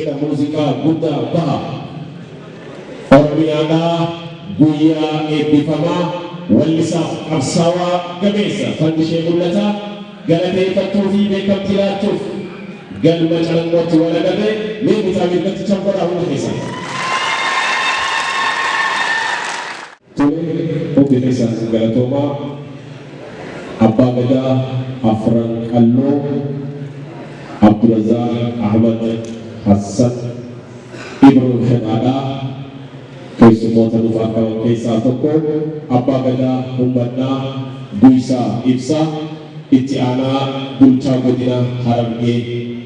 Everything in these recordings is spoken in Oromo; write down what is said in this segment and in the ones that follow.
Cidha muuziqaa guddaa baha Oromiyaadhaa guyyaa eebbifamaa wallisaaf qabsaawaa gameessa Fandishee Mul'ataa galateeffachuu fi beekamtii laachuuf galma Calanqootti wal agarre. Mee bitaa mirgatti chap godhaa hundi keessan. Tole, hundi keessan galatoomaa. Abbaa Gadaa Afran Qalloo Abdurazaaq Ahmad Hassan Ibroo Shanaadhaa keessummoota nuuf argaman keessaa tokko. Abbaa Gadaa Humbannaa Guysaa Ibsaa, Itti Aanaa Bulchaa Godina Harargee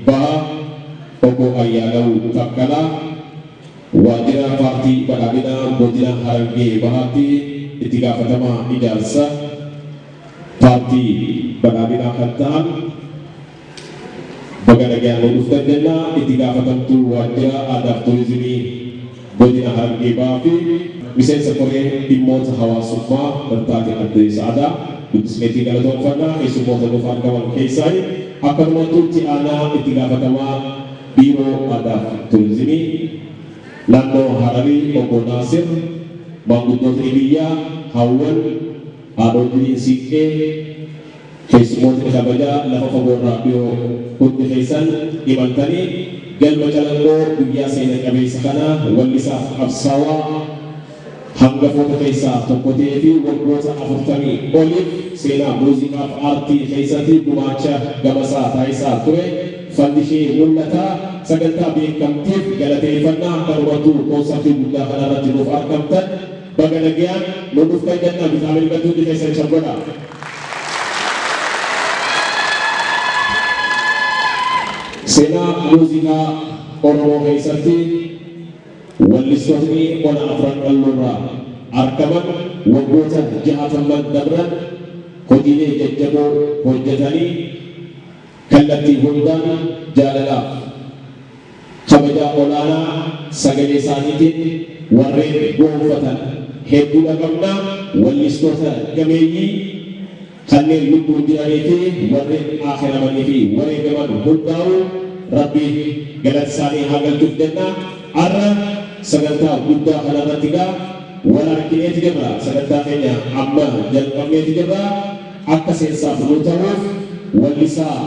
Bahaa Obbo Ayyaalaw Takkalaa, Waajjira Paartii Badhaadhinaa Godina Harargee Bahaatti Itti Gaafatamaa Ijaarsa Paartii Badhaadhinaa kan ta'an baga nagayaan nuu dhuftan jenna. Itti Gaafatamtuu Waajjira Aadaaf Turizimii Godina Harargee Bahaa fi Miseensa Koree Dhimmoota Hawaasummaa kan taate Addee Sa'adaa guddisneetii galatoomfanna. Keessummoota nuuf argaman keessaayi akkanumattuu Itti Aanaa Itti Gaafatamaa Biiroo Aadaaf Turizimii Naannoo Hararii Obbo Naasir, maanguddootni biyyaa, haawwan, haadhotiin Siiqqee, keessummootni kabajaa lafa fagoorraa dhiyoo hundi keessan imaltanii galma Calanqoo guyyaa seena qabeessa kana wallisaaf qabsaawaa hangafoota keessaa tokko ta'ee fi waggoota 40 oliif seenaa muuziqaaf aartii keessatti gumaacha gamasaa taasisaa ture Fandishee Mul'ataa sagantaa beekamtiif galateeffannaa akkanumattuu koonsartii guddaa kanarratti nuuf argamtan baga nagayaan nu dhuftan jenna. Bitaa mirgatti hundi keessan shab godhaa. Seenaa muuziqaa Oromoo keessatti Wallistootni Ona Afran Qalloorraa argaman waggoota jahaatamman dabran hojiilee jajjaboo hojjetanii kallattii hundaan jaalalaaf kabajaa olaanaa sagalee isaaniitiin warreen goonfatan hedduudha qabna. Wallistoota gameeyyii kanneen lubbuun jiranii fi warreen aakhiramanii fi wareegaman hundaa'uu Rabbi galata isaanii haa galchuuf jenna. Arra sagantaa guddaa kana irratti egaa wal arkineeti jirra. Sagantaa keenya amma jalqabneeti jirra. Akka seensaaf nuu tahuuf wallisaa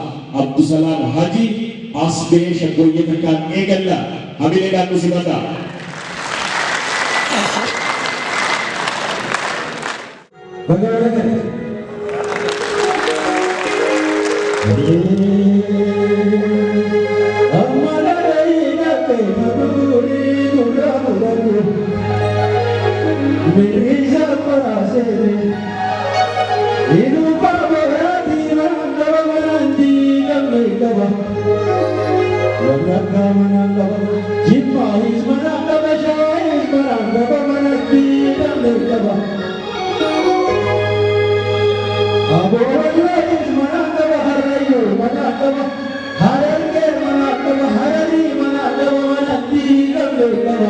Abdusalaam Haji as bahee shaggooyyee takkaan eegalla. Hamileedhaan nu simadhaa. Baga wal agarre. Amma dharra'ii dhaqqee madurii gurra fudhadhu. Mirriisa qoraasee Iluu baaboraatii manaan qaba manaan diigamne qaba. Wallaggaa manaan qaba. Jimmaayis manaan qaba shaayis manaan qaba manaan diigamne qaba. Aboo manaan qaba Harrayyuu manaan qaba Harargee manaan qaba Hararii manaan qaba manaan diigamne qaba.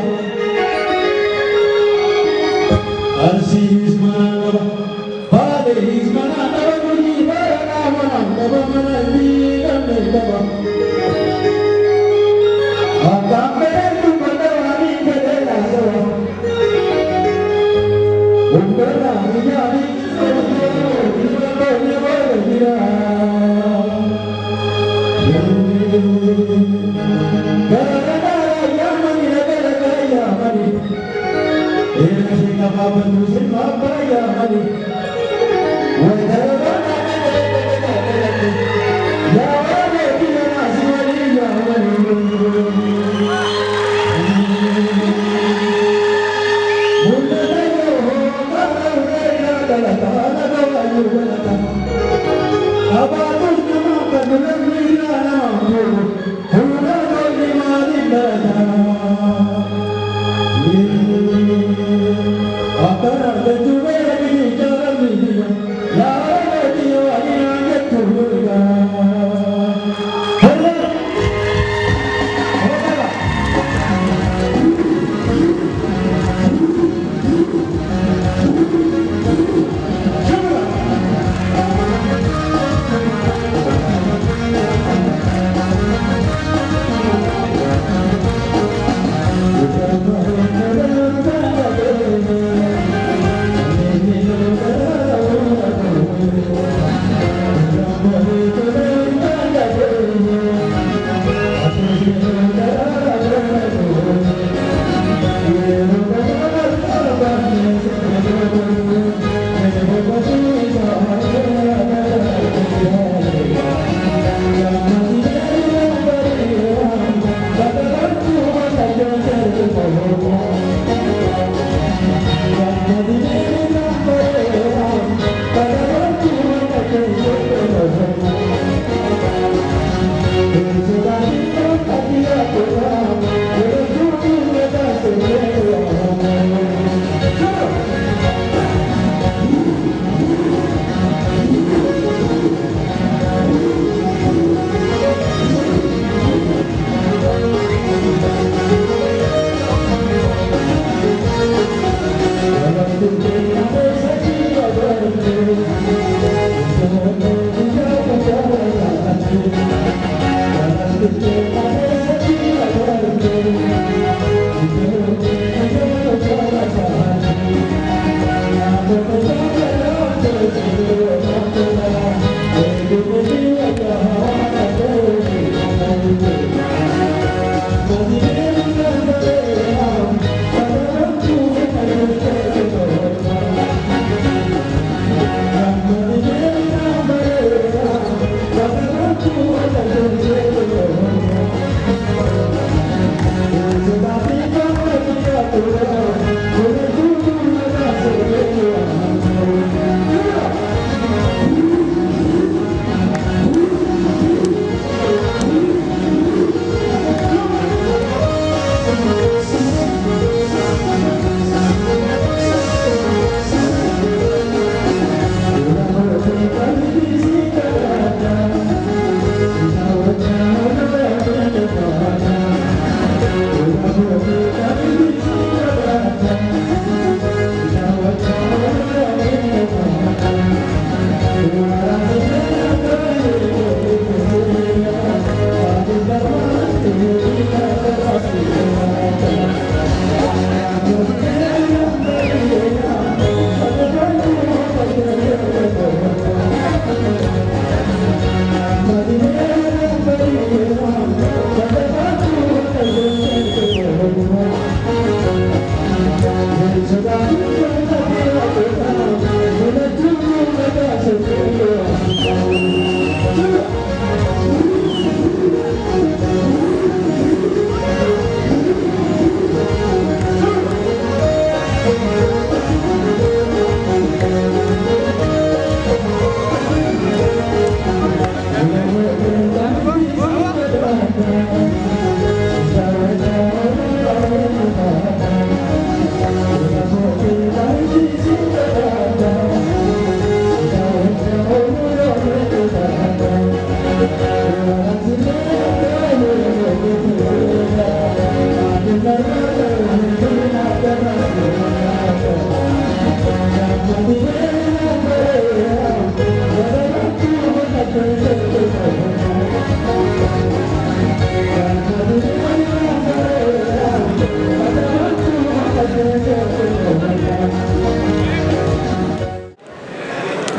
Arsiis manaan qaba Baalees manaan qaba Gujii Booranaa manaan qaba manaan diigamne qaba. Abbaan fedheen dubbadha waan hin fedheen haasawa. Humna ijaarii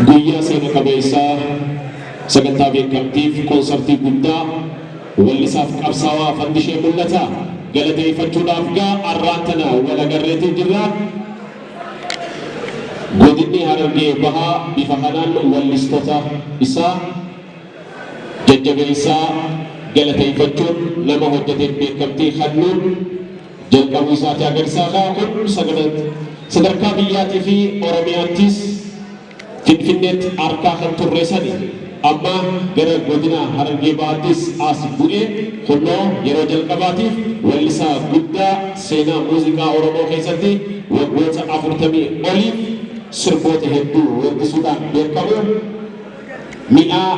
Guyyaa seena qabeessaa sagantaa beekamtiif koonsartii guddaa wallisaaf qabsaawaa Fandishee Mul'ataa galateeffachuudhaaf gaa arraan tana wal agarreetii jirra. Godinni Harargee Bahaa bifa kanaan wallistoota isaa jajjabeessaa galateeffachuun nama hojjeteef beekamtii kennuun jalqabuu isaati agarsiisa. Kun sadarkaa biyyaatii fi Oromiyaattis Finfinneetti harkaa kan turre sani amma gara godina Harargee Bahaattis as bu'ee kunnoo yeroo jalqabaatiif wallisaa guddaa seenaa muuziqaa Oromoo keessatti waggoota 40 oliif sirboota hedduu weeddisuudhaan beekamu mi'aa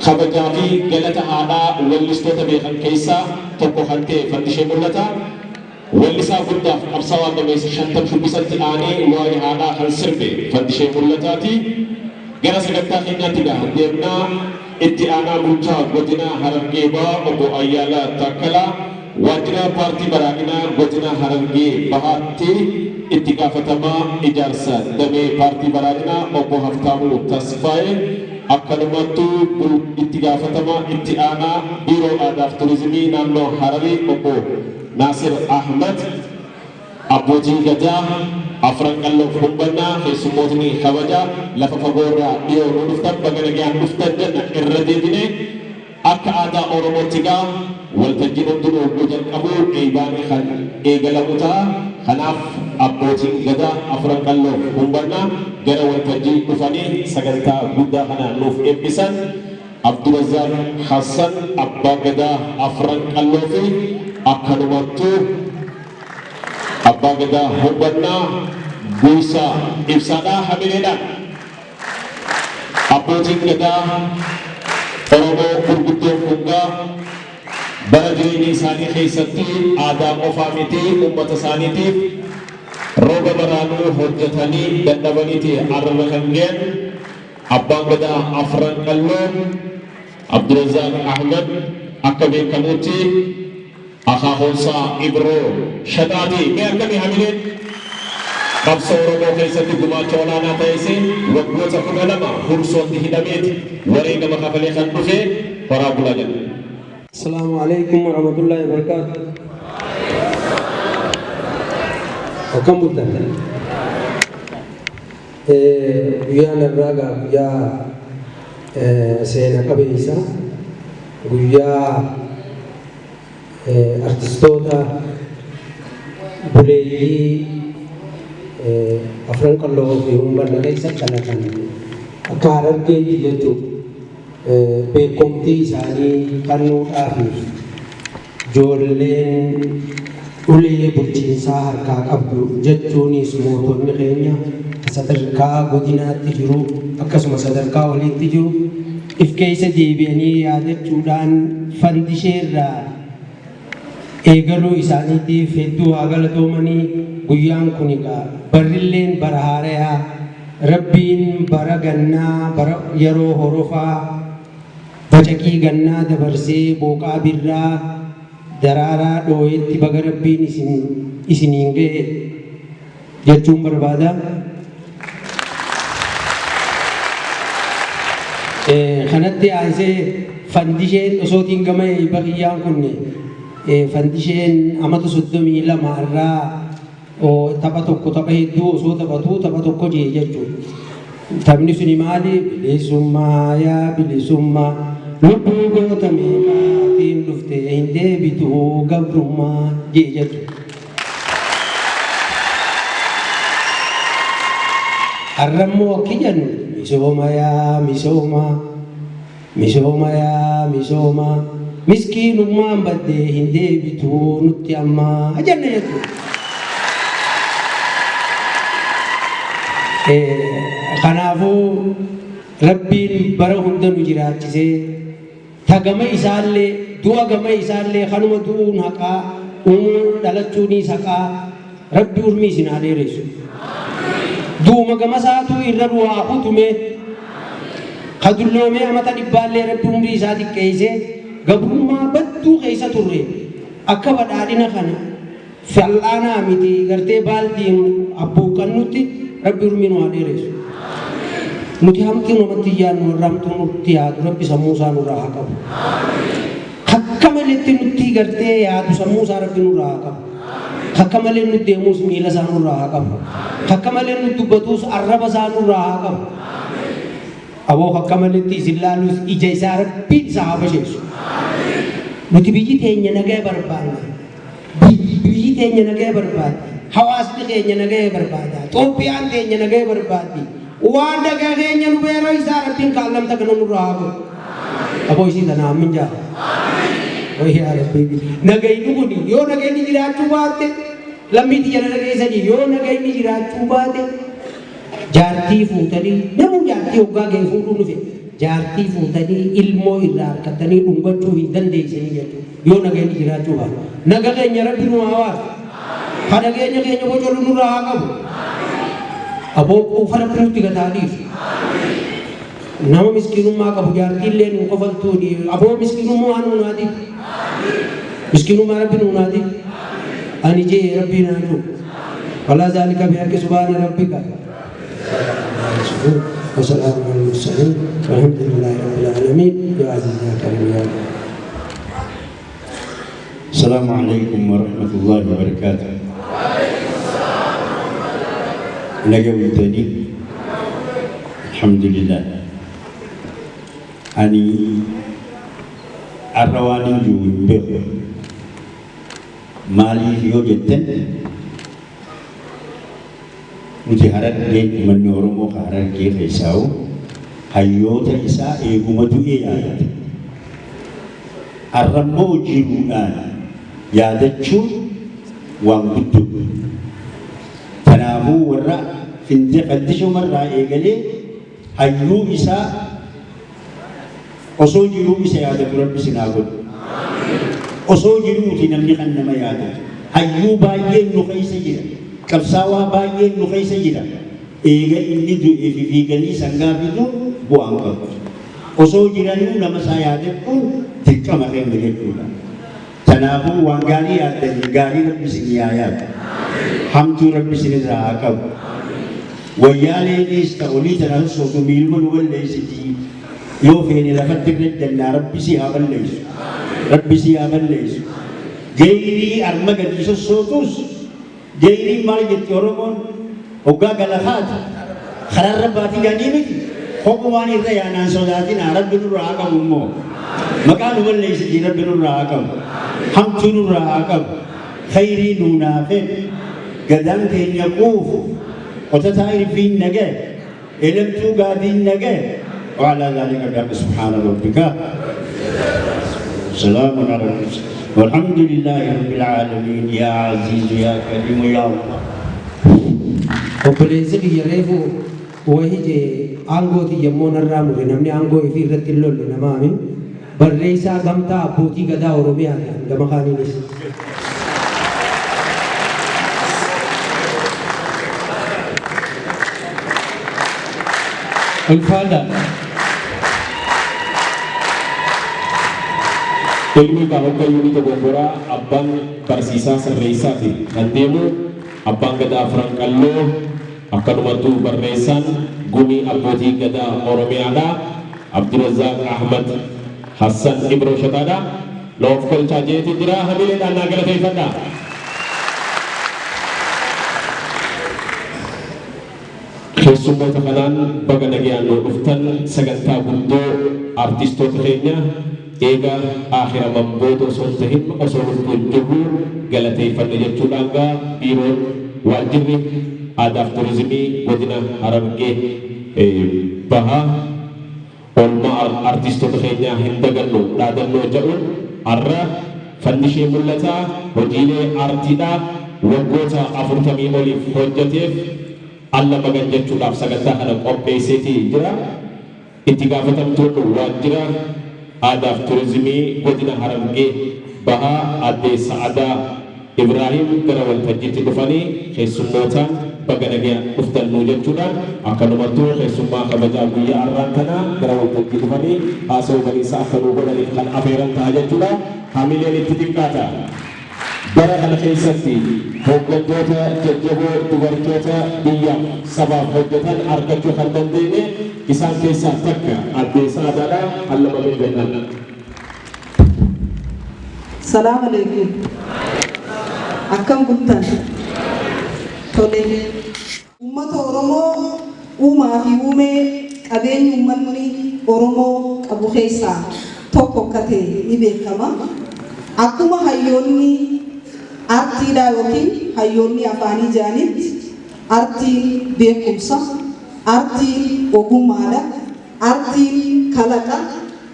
kabajaa fi galata haadhaa wallistoota beekan keessaa tokko kan ta'e Fandishee Mul'ataa. Wallisaa guddaaf qabsaawaa gameessa 50 shubbisatti aanee waa'ee haadhaa kan sirbe Fandishee Mul'ataati. Gara sagantaa keenyaatti gaa deemnaa. Itti aanaa bulchaa godina Harargee Bahaa obbo Ayyaalaa Taakkalaa, waajjira paartii badhaadhinaa godina Harargee Bahaatti itti gaafatamaa ijaarsa damee paartii badhaadhinaa obbo Haftaamuu Tasfaayee, akkanumattuu itti gaafatamaa itti aanaa biiroo aadaaf turizimii naannoo Hararii obbo Naasir Ahmad, abbootiin gadaa Afran Qalloof Humbannaa, keessummootni kabajaa lafa fagoorraa dhiyoo nu dhuftan, baga nagaan dhuftan jenna irra deebinee. Akka aadaa Oromootti gaa waltajjiin hundinuu hogguu jalqabu eebaanii kan eegalamu ta'a. Kanaaf abbootiin gadaa Afran Qalloof Humbannaa gara waltajjii dhufanii sagantaa guddaa kana nuuf eebbisan. Abdurazaaq Hassan, abbaa gadaa Afran Qalloo, fi akkanumattuu abbaa gadaa Humbannaa Guusaa Ibsaadhaa. Hamileedhaan abbootiin gadaa Oromoo gurguddoon kungaa bara jireenya isaanii keessatti aadaa qofaa miti, uummata isaaniitiif rooba baraanuu hojjetanii dadhabaniiti arraba kan ga'an. Abbaan gadaa Afran Qalloo Abdurazaaq Ahmad, Akka beekamutti akaakoonsaa Ibroo Shaxaati. Mee akkamii hamileen? Qabsoo Oromoo keessatti gumaacha olaanaa taasise, waggoota 12 Hursootti hidhameeti wareegama kafalee kan dhufe. Horaa bulaa jedha. السلام عليكم ورحمة الله وبركاته. Akkam bultan? Guyyaan irraa guyyaa seena qabeessa, guyyaa artistoota buleeyyii Afran Qalloo fi uummanna keessa dhalatan akka Harargeetti jechuudha. Beekumtii isaanii kennuudhaafi ijoolleen ulee bulchiinsaa harkaa qabdu jechuunis mootonni keenya sadarkaa godinaatti jiru, akkasuma sadarkaa oliitti jiru, if keessa deebi'anii yaadachuudhaan fandisheerraa eegaluu isaaniitiif hedduu haa galatoomanii. Guyyaan kun egaa barrilleen bara haarayaa, Rabbiin bara gannaa, bara yeroo horofaa bacaqii gannaa dabarsee booqaa birraa daraaraa dhooyetti baga Rabbiin isiniin ga'e jechuun barbaada. Kanatti aansee fandisheen osootiin gama bakiyyaan kun fandisheen amata 32 irraa tapha tokko, tapha hedduu osoo taphatu, tapha tokko jee jechuudha. Taphni suni maali? Bilisummaa yaa bilisummaa, lubbuu goota meeqaatiin dhufte, hin deebitu gabrummaa jee jechuudha. Har'ammoo akki jennu misooma yaa misooma, misooma yaa misooma, miskiinummaan baddee hin deebitu nutti ammaa jenna jechuudha. Kanaafuu Rabbiin bara hunda nu jiraachisee ta gama isaallee du'a gama isaallee kanuma du'uun haqaa, uumuun dhalachuunis haqaa. Rabbi urmii isin haa dheeressu. Du'uma gama isaatu irra du'aa kutume ka dulloomee amata dhibbaallee Rabbi umrii isaa xiqqeessee gabrummaa badduu keessa turre akka badhaadhina kana fal'aanaa miti gartee baaldiin abbuuqqannutti Rabbi urmii nu haa dheeressu. Nuti hamtuu namatti hin yaadnu, warra hamtuu nutti yaadu Rabbi sammuu isaa nurraa haa qabu. Akka maletti nutti gartee yaadu sammuu isaa Rabbi nurraa haa qabu. Akka malee nutti deemuus miila isaa nurraa haa qabu. Akka malee nutti dubbatuus arraba isaa nurraa haa qabu. Aboo, akka maletti isin laaluus ija isaa Rabbiin isaa haa basheessu. Nuti biyyi teenya nagaya barbaanna. Biyyi teenya nagaya barbaaddi. Hawaasni keenya nagaya barbaada. Xoophiyaan teenya nagaya barbaaddi. Waan nagaa keenya nu beera isaa Rabbiin kaallamta kana nurraa haa godhu. Aboo, isii tana ammin jaa. Yaa Rabbi, nagayni kun yoo nagayni jiraachuu baatte, lammii tiyya na dhageessanii, yoo nagayni jiraachuu baate jaartii fuutanii, namuu jaartii hoggaa ga'e fuudhuu nufe, jaartii fuutanii ilmoo irraa harkattanii dhungachuu hin dandeessanii jechuudha yoo nagayni jiraachuu baate. Naga keenya Rabbi nu haa waasu. Ka nageenya keenya bocolu nurraa haa qabu. Aboo, quufa Rabbi nutti gataa dhiisu. Nama miskiinummaa qabu jaartiillee nu kofaltuuni. Aboo, miskiinummaa nu naati. Miskiinummaa Rabbi nu naati. Ani jee Rabbii naa jiru. ولا ذلك بحق سبحان ربك وسلام على المرسلين والحمد لله رب العالمين. يا عزيز يا كريم يا الله. السلام عليكم ورحمة الله وبركاته. Nagawitanii? الحمد لله. Ani arra waan hin jiru hin beeku. Maaliif yoo jettan, nuti Harargee, uummanni Oromoo ka Harargee keessaa'u hayyoota isaa eeguma du'ee yaadata. Arrammoo jiruudhaan yaadachuun waan guddoo. Kanaafuu warra fandishumarraa eegalee hayyuu isaa osoo jiruu isa yaadatu Rabbi sinaa godhu. Osoo jiruuti namni kan nama yaadatu. Hayyuu baay'een nu keessa jira. Qabsaawaa baay'een nu keessa jira. Eega inni du'e fi fiiganii sangaa fiduun bu'aan qabdu. Osoo jiranuu nama isaa yaadachuun Dirqama keenya jechuudha. Kanaafuu waan gaarii yaaddanii gaarii Rabbi isinii haa yaadu. Hamtuu Rabbi isinirraa haa qabu. Wayyaaleenis ta olii tana sossootu miiluma nu balleessiti. Yoo feene lafatti irra ejjannaa Rabbi si haa balleessu. Rabbi si haa balleessu. Geyrii arma gadii sossootus Geyriin maal jetti Oromoon hoggaa gala kaatu kararra baati ganii miti kophumaan irra yaanaan sodaatinaa Rabbi nurraa haa qabu immoo maqaa nu balleessitii Rabbi nurraa haa qabu hamtuu nurraa haa qabu khayrii nuu naa fedhu gadaan keenya quufu qotataa irfiin nagaya elemtuu gaadiin nagaya وعلى ذلك بحق سبحان ربك سلام على المرسلين والحمد لله رب العالمين يا عزيز يا كريم يا الله. Obboleessi kiyya reefu wahi jee aangoo tiyya immoo narraa mure namni aangoo ifii irratti hin lolle nama amin barreessaa gamtaa abbootii gadaa Oromiyaati an gama kaaniinis. Ulfaadha. Ilmi kaa hoggayyuu ni dogongoraa abbaan barsiisaa sirreessaati kan deemu abbaan gadaa Afran Qalloo akkanumattuu barreessaan gumii abbootii gadaa Oromiyaadha Abdurazaaq Ahmad Hassan Ibroo Shataadha na of kolchaa jeeti jira hamileedhaan naa galateeffadha. Keessummoota kanaan baga nagayaan nuu dhuftan sagantaa guddoo artistoota keenya eega aakhiraman booda osoo hin tahin osoo lubbuun jirruu galateeyfanne jechuudhaan gaa biiroon waajjirri aadaaf turizimii godina Harargee bahaa Oolmaa artistoota keenyaa hin dagannu dhaadannoo ja'uun arra Fandishee Mul'ataa hojiilee aartiidhaa waggoota afurtamii oliif hojjateef alla magan jechuudhaaf sagantaa kana qopheesseeti jira. Itti gaafatamtuun Waajjira Aadaaf Turizimii Godina Harargee Bahaa Aadde Sa'adaa Ibraahim gara waltajjiitti dhufanii keessummootaan baga nagayaan dhuftan nuu jechuudhaan akkanumattuu keessummaa kabajaa guyyaa arraan tanaa gara waltajjii dhufanii haasawa baniinsaa akka nuu godhaniif kan afeeran taha jechuudha. Hamileen itti xiqqaata. Bara kana keessatti hooggantoota jajjaboo dubartoota biyyaaf sabaaf hojjetan argachuu kan dandeenye isaan keessaa takka Addee Sa'adaadha. Allamameen jennaan. Salaam aleeykum. Akkam bultan? Tole. Uummata Oromoo uumaa fi uumee qabeenyi uummanni Oromoo qabu keessaa tokko akka ta'e ni beekama. Akkuma hayyoonni artiidhaa yookiin hayyoonni afaanii jedhanitti artiin beekumsa, artiin ogummaadha, artiin kalaqa,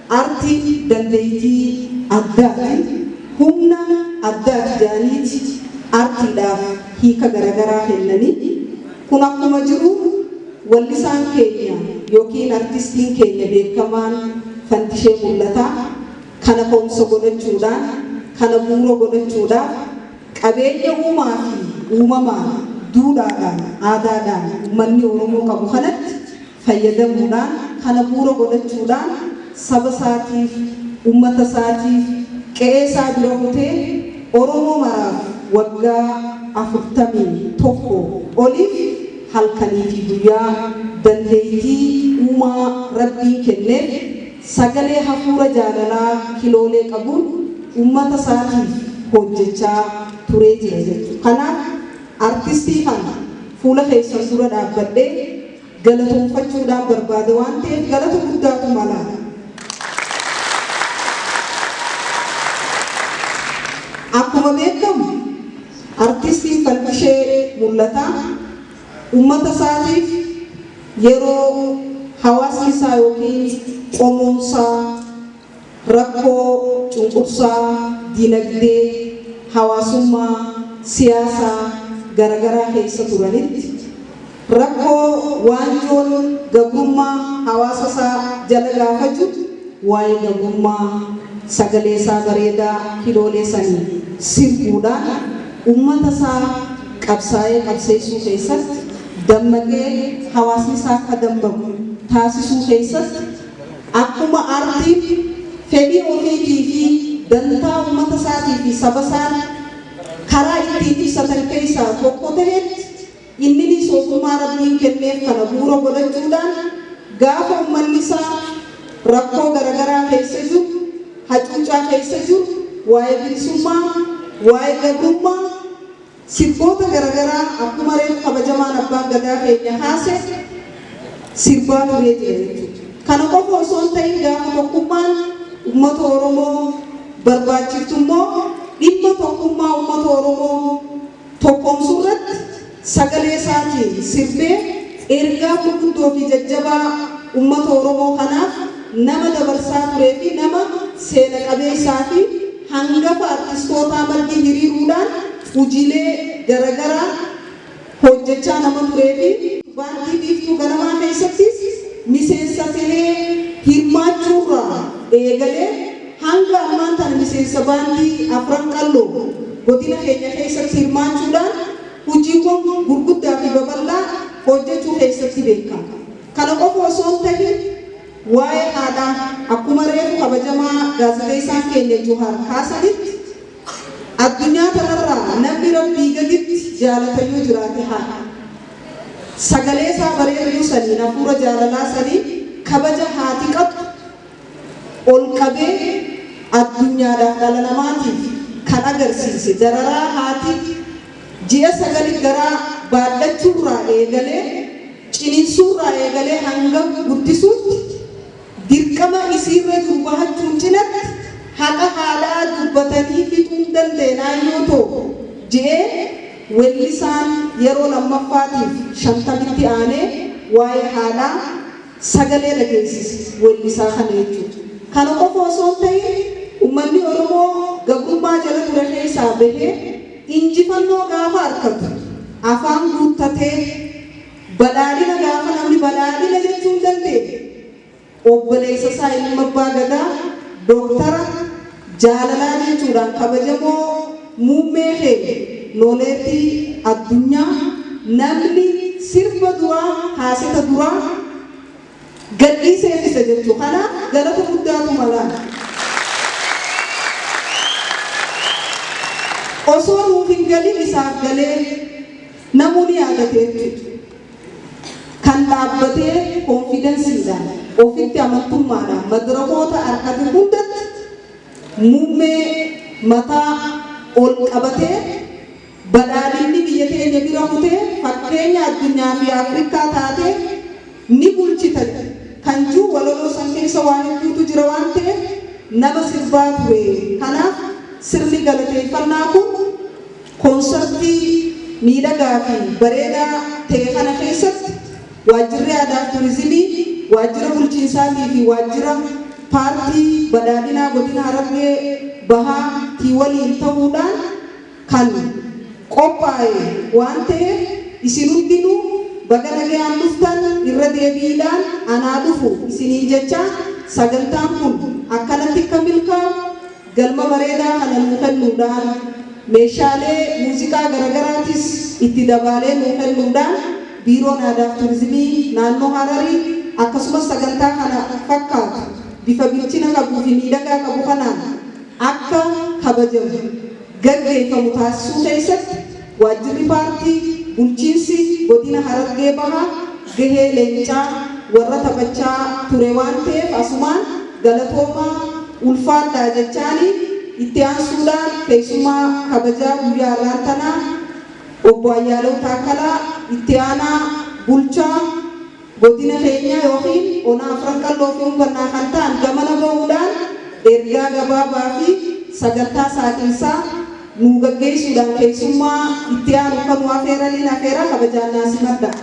Artiin dandeeytii addaati, humna addaati jedhaniiti artiidhaaf hiika garagaraa kennani. Kun akkuma jiru wallisaan keenya yookiin artistiin keenya beekamaan Fantishee Mul'ataa kana ka'umsa godhachuudhaan, kana bu'uura godhachuudhaaf qabeenya uumaa fi uumamaan, duudhaadhaan, aadaadhaan ummanni Oromoo qabu kanatti fayyadamuudhaan, kana bu'uura godhachuudhaan saba isaatiif, ummata isaatiif, qe'ee isaa bira kutee Oromoo maraaf waggaa 41 oliif halkanii fi guyyaa dandeettii uumaa Rabbiin kenneef sagalee hafuura jaalalaa kiloolee qabuun ummata isaatiif hojjechaa turee jira jechuudha. Kanaaf artistii kana fuula keessan dura dhaabbadhee galatoomfachuudhaan barbaada waan ta'eef galata guddaatu mala. Akkuma beekamu artistiin Fantishee Mul'ataa ummata isaatiif yeroo hawaasni isaa yookiin qomoon isaa rakkoo cunqursaa dinagdee, hawaasummaa, siyaasaa garagaraa keessa turanitti, rakkoo waanjoon gabrummaa hawaasa isaa jala gaafa jiru waa'ee gabrummaa sagalee isaa bareedaa kiloolee saniin sirbuudhaan ummata isaa qabsaa'ee qabseessuu keessatti dammaqee hawaasni isaa akka dammaqu taasisuu keessatti Akkuma aartiin fedhii ofiitii fi dantaa ummata isaatii fi saba isaa karaa ittiin ibsatan keessaa tokko tahetti inninis ogummaa Rabbiin kenneef kana bu'uura godhachuudhaan gaafa ummanni isaa rakkoo garagaraa keessa jiru, hacuuccaa keessa jiru, waa'ee bilisummaa, waa'ee gabrummaa, Sirboota garagaraa akkuma reefu kabajamaan Abbaan Gadaa keenya kaase sirbaa turee jira jechuudha. Kana qofa osoo hin ta'in gaafa tokkummaan ummata Oromoo barbaachiftu immoo dhimma tokkummaa ummata Oromoo tokkoomsuu irratti sagalee isaatiin sirbee ergaa gurguddoo fi jajjabaa ummata Oromoo kanaaf nama dabarsaa turee fi nama seena qabeessaa fi hangafa artistootaa maddii hiriiruudhaan hujiilee garagaraa hojjachaa nama turee fi Baandii Biiftuu Ganamaa keessattis miseensa tahee hirmaachuurraa eegalee hanga ammaan tana miseensa Baandii Afran Qalloo godina keenya keessatti hirmaachuudhaan hujiiwwan gurguddaa fi babal'aa hojjachuu keessatti beekama. Kana qofa osoo hin tahin waa'ee haadhaa akkuma reefu kabajamaa gaazexeessaan keenya Juhaar kaasanitti addunyaa tanarraa namni Rabbii gaditti jaalatan yoo jiraate haadha. Sagalee isaa bareedduu saniin hafuura jaalalaa saniin kabaja haati qabdu ol qabee addunyaadhaaf dhala namaatiif kan agarsiise dararaa haati ji'a sagali garaa baadhachuurraa eegalee Ciniinsuurraa eegalee hanga guddisuutti dirqama isiirra jiru bahachuun cinatti haqa haadhaa dubbatanii fixuu hin dandeen aayyoo too je'ee wellisaan yeroo lammaffaatiif shantamitti aanee waa'ee haadhaa sagalee dhageessise wellisaa kana jechuudha. Kana qofa osoo hin tahin ummanni Oromoo gabrummaa jala ture keessaa bahee injifannoo gaafa arkatu afaan guuttatee Badhaadhina gaafa namni badhaadhina jechuu hin dandeenye obboleessa isaa ilma abbaa gadaa Doktara jaalalaa jechuudhaan kabajamoo muummee keenya Looleetii Addunyaa namni sirba duraa kaaseta duraa gadhiiseef isa jechuu kanaaf galata guddaatu malaan. Osoo nuuf hin galin isaaf galee. Namuu ni yaadata jechuudha. Kan dhaabbatee koonfidansiidhaan, ofitti amantummaadhaan madrakoota arkate hundatti muummee mataa ol qabatee badhaadhinni biyya teenya bira kutee fakkeenya addunyaa fi Afrikkaa taatee ni bulchita kan jiru walaloo san keessa waa hedduutu jira waan ta'eef nama sirbaa ture. Kanaaf sirni galateeffannaa kun Koonsartii miidhagaa fi bareedaa ta'e kana keessatti Waajjirri Aadaaf Turizimii, Waajjira Bulchiinsaatii fi Waajjira Paartii Badhaadhinaa Godina Harargee Bahaa tii waliin ta'uudhaan kan qophaa'e waan ta'eef isin hundinuu baga nagayaan dhuftan irra deebiidhaan anaa dhufu isiniin jechaa sagantaan kun akkanatti akka milkaa'u Galma bareedaa kana nuu kennuudhaan, meeshaalee muuziqaa garagaraatis itti dabaalee nuu kennuudhaan Biiroon Aadaaf Turizimii Naannoo Hararii akkasumas sagantaa kana fakkaatu bifa bilchina qabuu fi miidhagaa qabu kanaan akka kabajamu, gaggeeffamu taasisuu keessatti Waajjirri Paartii Bulchiinsi Godina Harargee Bahaa gahee leencaa warra taphachaa ture waan ta'eef asumaan galatoomaa, ulfaadhaa jechaanii itti aansuudhaan keessummaa kabajaa guyyaa har'aan tanaa Obbo Ayyaalew Taakkalaa Itti Aanaa Bulchaa Godina keenyaa ykn Ona Afran Qalloo fi Humbannaa kan ta'an gamana bahuudhaan ergaa gabaabaa fi sagantaa saaqiinsaa nuu gaggeessuudhaan keessummaa itti aanu akka nu afeeraniin afeeraa kabajaan naa simadhaa.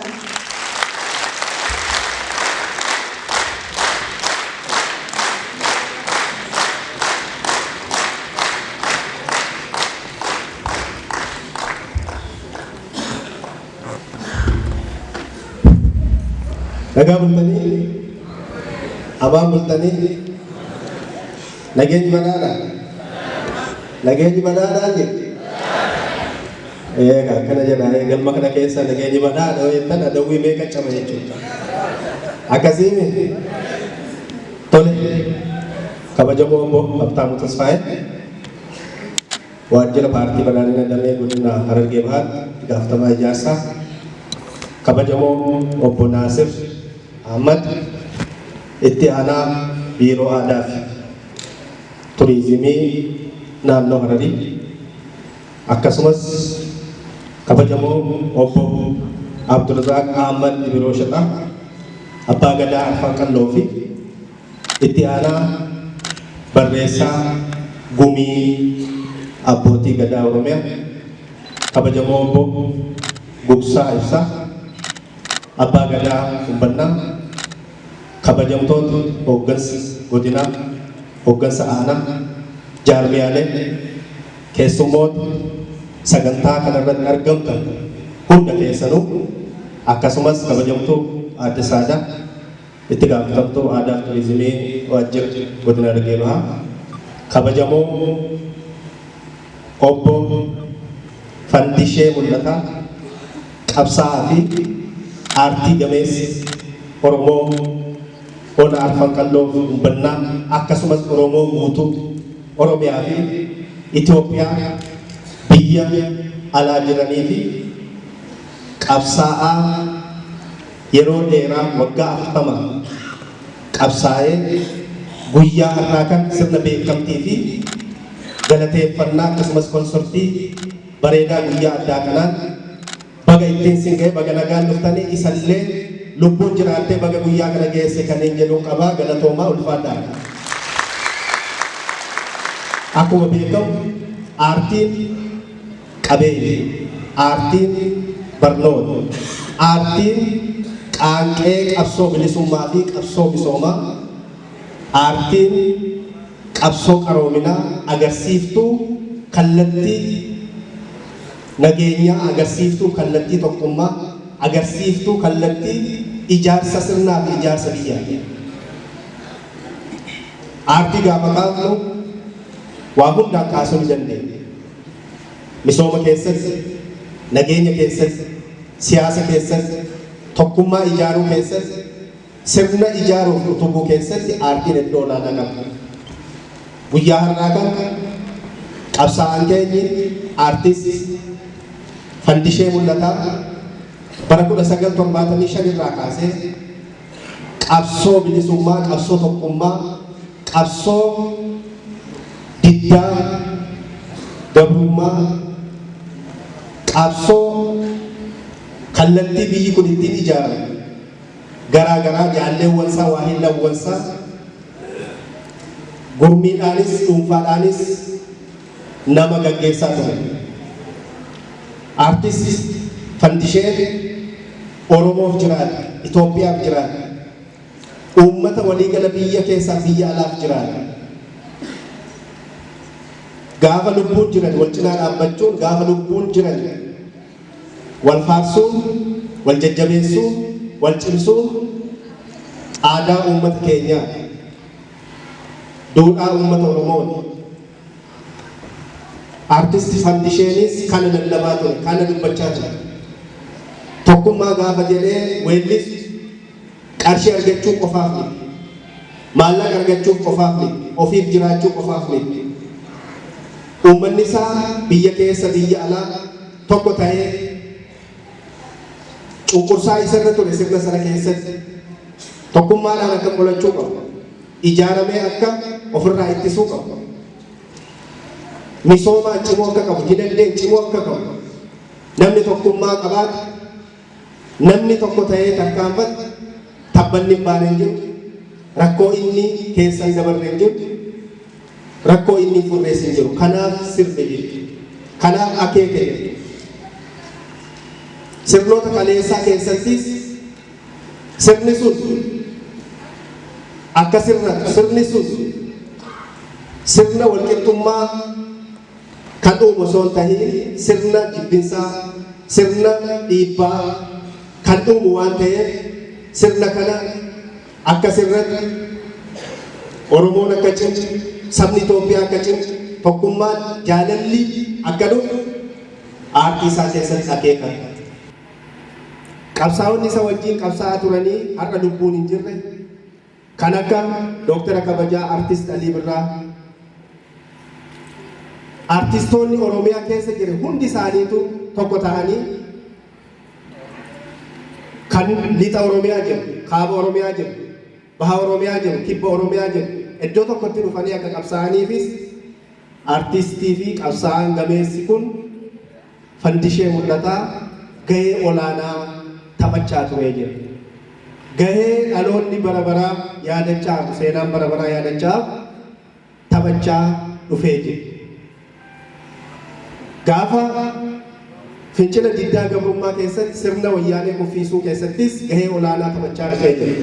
Nagaa bultanii? Amaan bultanii? Nageenyi badhaadha? Nageenyi badhaadhaa jedhe? Eega akkana jedha galma kana keessa nageenyi badhaadha yoo jettan adawwii meeqa caba jechuudha. Akkasii miti? Tole. Kabajamoo Obbo Habtaamuu Tasfaayee, Waajjira Paartii Badhaadhina Damee Godina Harargee Bahaatti Itti Gaafatamaa Ijaarsaa, Kabajamoo Obbo Naasir Ahmad, Itti Aanaa Biiroo Aadaa fi Turiizimii Naannoo Hararii, akkasumas Kabajamoo Obbo Abdurrazaaq Ahmad Ibiroo Shaxaa, Abbaa Gadaa Arfan Qalloo fi Itti Aanaa Barreessaa Gumii Abbootii Gadaa Oromiyaa, Kabajamoo Obbo Gugsaa Ibsaa, Abbaa Gadaa Humbannaa, Kabajamtoota Hooggansa Godinaa, Hooggansa Aanaa, Jaarmiyaalee, Keessummoota sagantaa kanarratti argamtan hunda keessanuu, akkasumas Kabajamtuu Aadde Saadaa, Itti Gaafatamtuu Aadaa fi Turizimii Waajjira Godina Harargee Bahaa, Kabajamoo Obbo Fandishee Mul'ataa, qabsaa'aa fi aartii gameessa Oromoo Ona Arfan Qalloo fi Humbannaa akkasumas Oromoo guutuu Oromiyaa fi Itoophiyaa biyya alaa jiranii fi qabsaa'aa yeroo dheeraa waggaa 40 qabsaa'ee guyyaa har'aa kana sirna beekamtii fi galateeffannaa akkasumas konsortii bareedaa guyyaa addaa kanaan baga ittiin sin gahe, baga nagaan dhuftanii, isallee lubbuun jiraattee baga guyyaa kana geesse kanneen jedhuun qabaa. Galatoomaa, ulfaadhaa. Akkuma beekamu aartiin qabeenya, aartiin barnoota, aartiin qaanqee qabsoo bilisummaa fi qabsoo misoomaa, aartiin qabsoo qaroominaa, agarsiiftuu kallattii nageenyaa, agarsiiftuu kallattii tokkummaa, agarsiiftuu kallattii ijaarsa sirnaa fi ijaarsa biyyaati. Aartii gaafa kaafnu waa hundaan kaasuu ni dandeenya. Misooma keessatti, nageenya keessatti, siyaasa keessatti, tokkummaa ijaaruu keessatti, sirna ijaaruu fi utubuu keessatti aartiin iddoo olaanaa qaba. Guyyaa har'aa kana qabsaa'aan keenyi Aartist Fandishee Mul'ataa bara 1975 irraa kaasee qabsoo bilisummaa, qabsoo tokkummaa, qabsoo diddaa gabrummaa, qabsoo kallattii biyyi kun ittiin ijaaramu garaa garaa jaalleewwansaa, waahillawwansaa gurmiidhaanis dhuunfaadhaanis nama gaggeessaa ture. Artist Fandisheen Oromoof jiraata, Itoophiyaaf jiraata, uummata waliigala biyya keessaa biyya alaaf jiraata. Gaafa lubbuun jiran wal cinaa dhaabbachuun, gaafa lubbuun jiran wal faarsuun, wal jajjabeessuun, wal cimsuun aadaa uummata keenyaati. Duudhaa uummata Oromooti. Artist Fandisheenis kana lallabaa ture, kana dubbachaa ture. Tokkummaa gaafa jedhee weellisu qarshii argachuu qofaaf miti. Maallaqa argachuuf qofaaf miti. Ofiif jiraachuu qofaaf miti. Uummanni isaa biyya keessa biyya alaa tokko ta'ee cunqursaa isarra ture sirna sana keessatti tokkummaadhaan akka qolachuu qabu. Ijaaramee akka ofirraa ittisuu qabu. Misoomaan cimoo akka qabu, dinagdeen cimoo akka qabu, namni tokkummaa qabaate, namni tokko ta'ee tarkaanfate, tabbanni hin baane hin jiru, rakkoo inni keessa hin dabarre hin jiru, rakkoo inni hin furrees hin jiru. Kanaaf sirbe jechuudha. Kanaaf akeeke jechuudha. Sirnoota kaleessaa keessattis sirni sun akka sirratu, sirni sun sirna walqixxummaa kan uumu osoo hin tahin sirna jibbinsaa, sirna dhiibbaa kan uumu waan ta'eef sirna kana akka sirratu, Oromoon akka cimu, sabni Itoophiyaa akka cimu, tokkummaan, jaalalli akka dhufu aartii isaa keessatti akeeka. Qabsaa'onni isa wajjin qabsaa'aa turanii har'a lubbuun hin jirre. Kan akka Dooktara Kabajaa Artist Alii Birraa, artistoonni Oromiyaa keessa jiran hundi isaaniitu tokko ta'anii kan lixa Oromiyaa jiru, kaaba Oromiyaa jiru, baha Oromiyaa jiru, kibba Oromiyaa jiru iddoo tokkotti dhufanii akka qabsaa'aniifis artistii fi qabsaa'aan gameessi kun Fandishee Mul'ataa gahee olaanaa taphachaa turee jira. Gahee dhaloonni bara baraa yaadachaa hafu, seenaan bara baraa yaadachaa hafu taphachaa dhufee jira. Gaafa fincila diddaa gabrummaa keessatti sirna wayyaanee kuffiisuu keessattis gahee olaanaa taphachaa dhufee jira.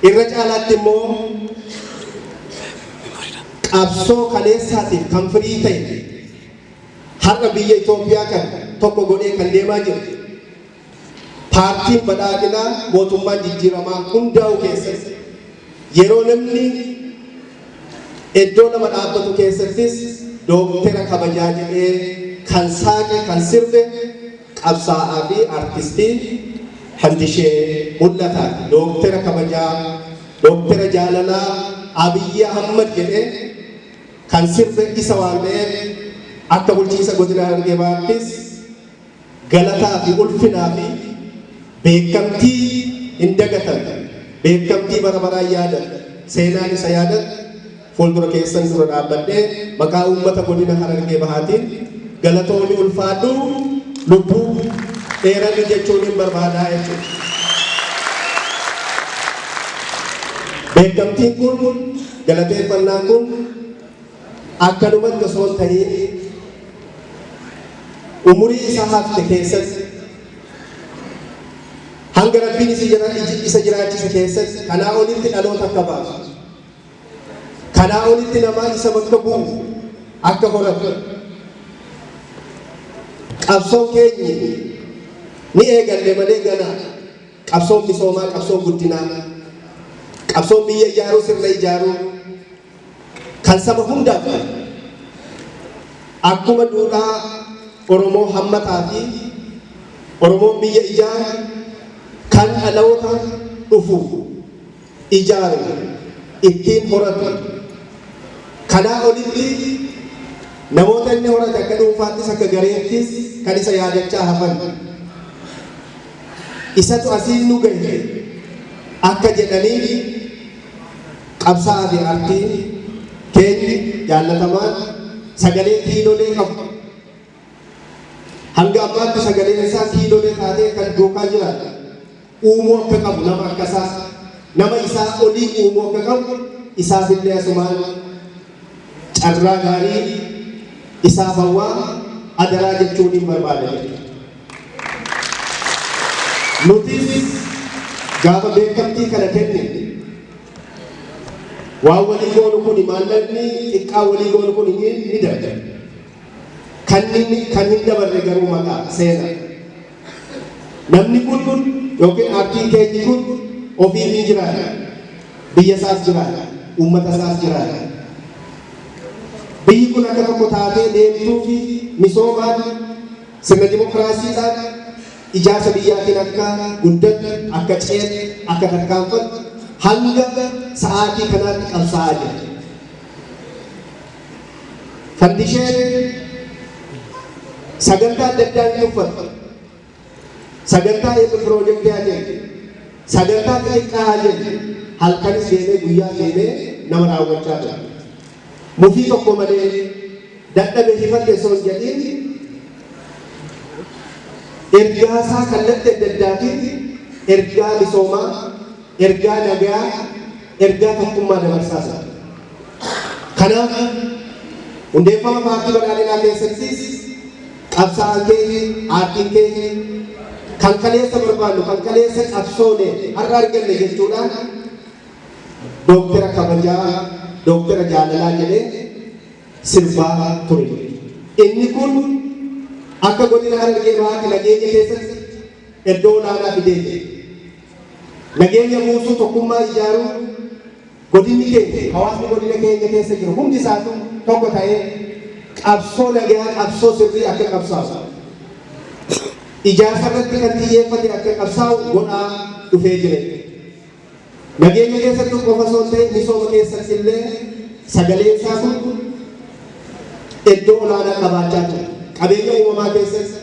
Irra caalaatti immoo qabsoo kaleessaatiif kan firii ta'e har'a biyya Itoophiyaa kan tokko godhee kan deemaa jiru paartiin badhaadhinaa mootummaan jijjiiramaa hundaa'uu keessatti yeroo namni iddoo lama dhaabbatu keessattis dooktera kabajaa jedhee kan saaqe kan sirbe qabsaa'aa fi artistii Fandishee Mul'ataati. Dooktera kabajaa, dooktera jaalalaa Abiyyi Ahmad jedhee kan sirbe isa waan ta'eef akka bulchiinsa godina Harargee Bahaattis galataa fi ulfinaa fi beekamtii hin dagatamne, beekamtii bara baraan yaadatu, seenaan isa yaadatu fuuldura keessan dura dhaabbadhee maqaa uummata godina Harargee Bahaatiin galatoomi, ulfaadhu, lubbuu dheeradhu jechuun hin barbaadaa jechuudha. Beekamtiin kun, galateeffannaan kun akkanumatti osoo hin ta'iin umurii isaa hafte keessatti hanga Rabbiin isa jiraachise keessatti kanaa olitti dhaloota akka baasu, kanaa olitti namaa isa bakka bu'u akka horatu, qabsoon keenyi ni eegalle malee ganaa qabsoon misoomaa, qabsoon guddinaa, qabsoon biyya ijaaruu, sirna ijaaruu kan saba hundaaf ta'e akkuma duudhaa Oromoo hammataa fi Oromoon biyya ijaaru kan dhaloota dhufu ijaaru ittiin horatu, kanaa olitti namoota inni horate akka dhuunfaattis akka gareettis kan isa yaadachaa hafan isatu asiin nu gahe akka jedhaniif qabsaa'aa fi aartiin keenyi jaallatamaan sagalee kiilolee qabu hanga ammaatti sagaleen isaa kiilolee taatee kan duukaa jiraatu uumuu akka qabu, nama akka isaa, nama isaa olii uumuu akka qabu isaafillee asumaan carraa gaarii isaaf hawwaa adaraa jechuun hin barbaada jechuudha. Nutis gaafa beekamtii kana kennine waan walii goonu kuni, maallaqni xiqqaa walii goonu kun ni darba. Kan inni kan hin dabarre garuu maqaa seena. Namni kun yookiin aartiin keenyi kun ofiif hin jiraatu. Biyya isaas jiraata. Uummata isaas jiraata. Biyyi kun akka tokko taatee deemtuu fi misoomaan, sirna dimokiraasiidhaan, ijaarsa biyyaatiin akka guddattu, akka ceetu, akka tarkaanfattu hanga sa'aatii kanaatti qabsaa'aa jira. Fandisheen sagantaa adda addaa hin tuffatu. Sagantaa eebba piroojeektii haa jennu, sagantaa xixiqqaa haa jennu, halkanis deemee guyyaa deemee nama raawwachaa ture. Mufii tokko malee, dadhabe hifadhe osoo hin jedhiin ergaasaa kallattii adda addaatiin ergaa misoomaa, ergaa nagaa, ergaa tokkummaa dabarsaa ture. Kanaaf hundeeffama paartii badhaadhinaa keessattis qabsaa'aan keenya, aartiin keenya kan kaleessa barbaannu, kan kaleessa qabsoone har'a arganne jechuudhaan dooktera kabajaa, dooktera jaalalaa jedhee sirbaa ture. Inni kun akka godina Harargee Bahaatti nageenya keessatti iddoo olaanaa fidee jira. Nageenya buusuu, tokkummaa ijaaruu, godinni keenya, hawaasni godina keenya keessa jiru hundi isaatu tokko ta'ee qabsoo nagayaa, qabsoo sirrii akka qabsaa'u, ijaarsa irratti kan xiyyeeffate akka qabsaa'u godhaa dhufee jira. Nageenya keessatti qofa osoo hin ta'in misooma keessatti illee sagaleen isaa kun iddoo olaanaa qabaachaa jira. Qabeenya uumamaa keessatti,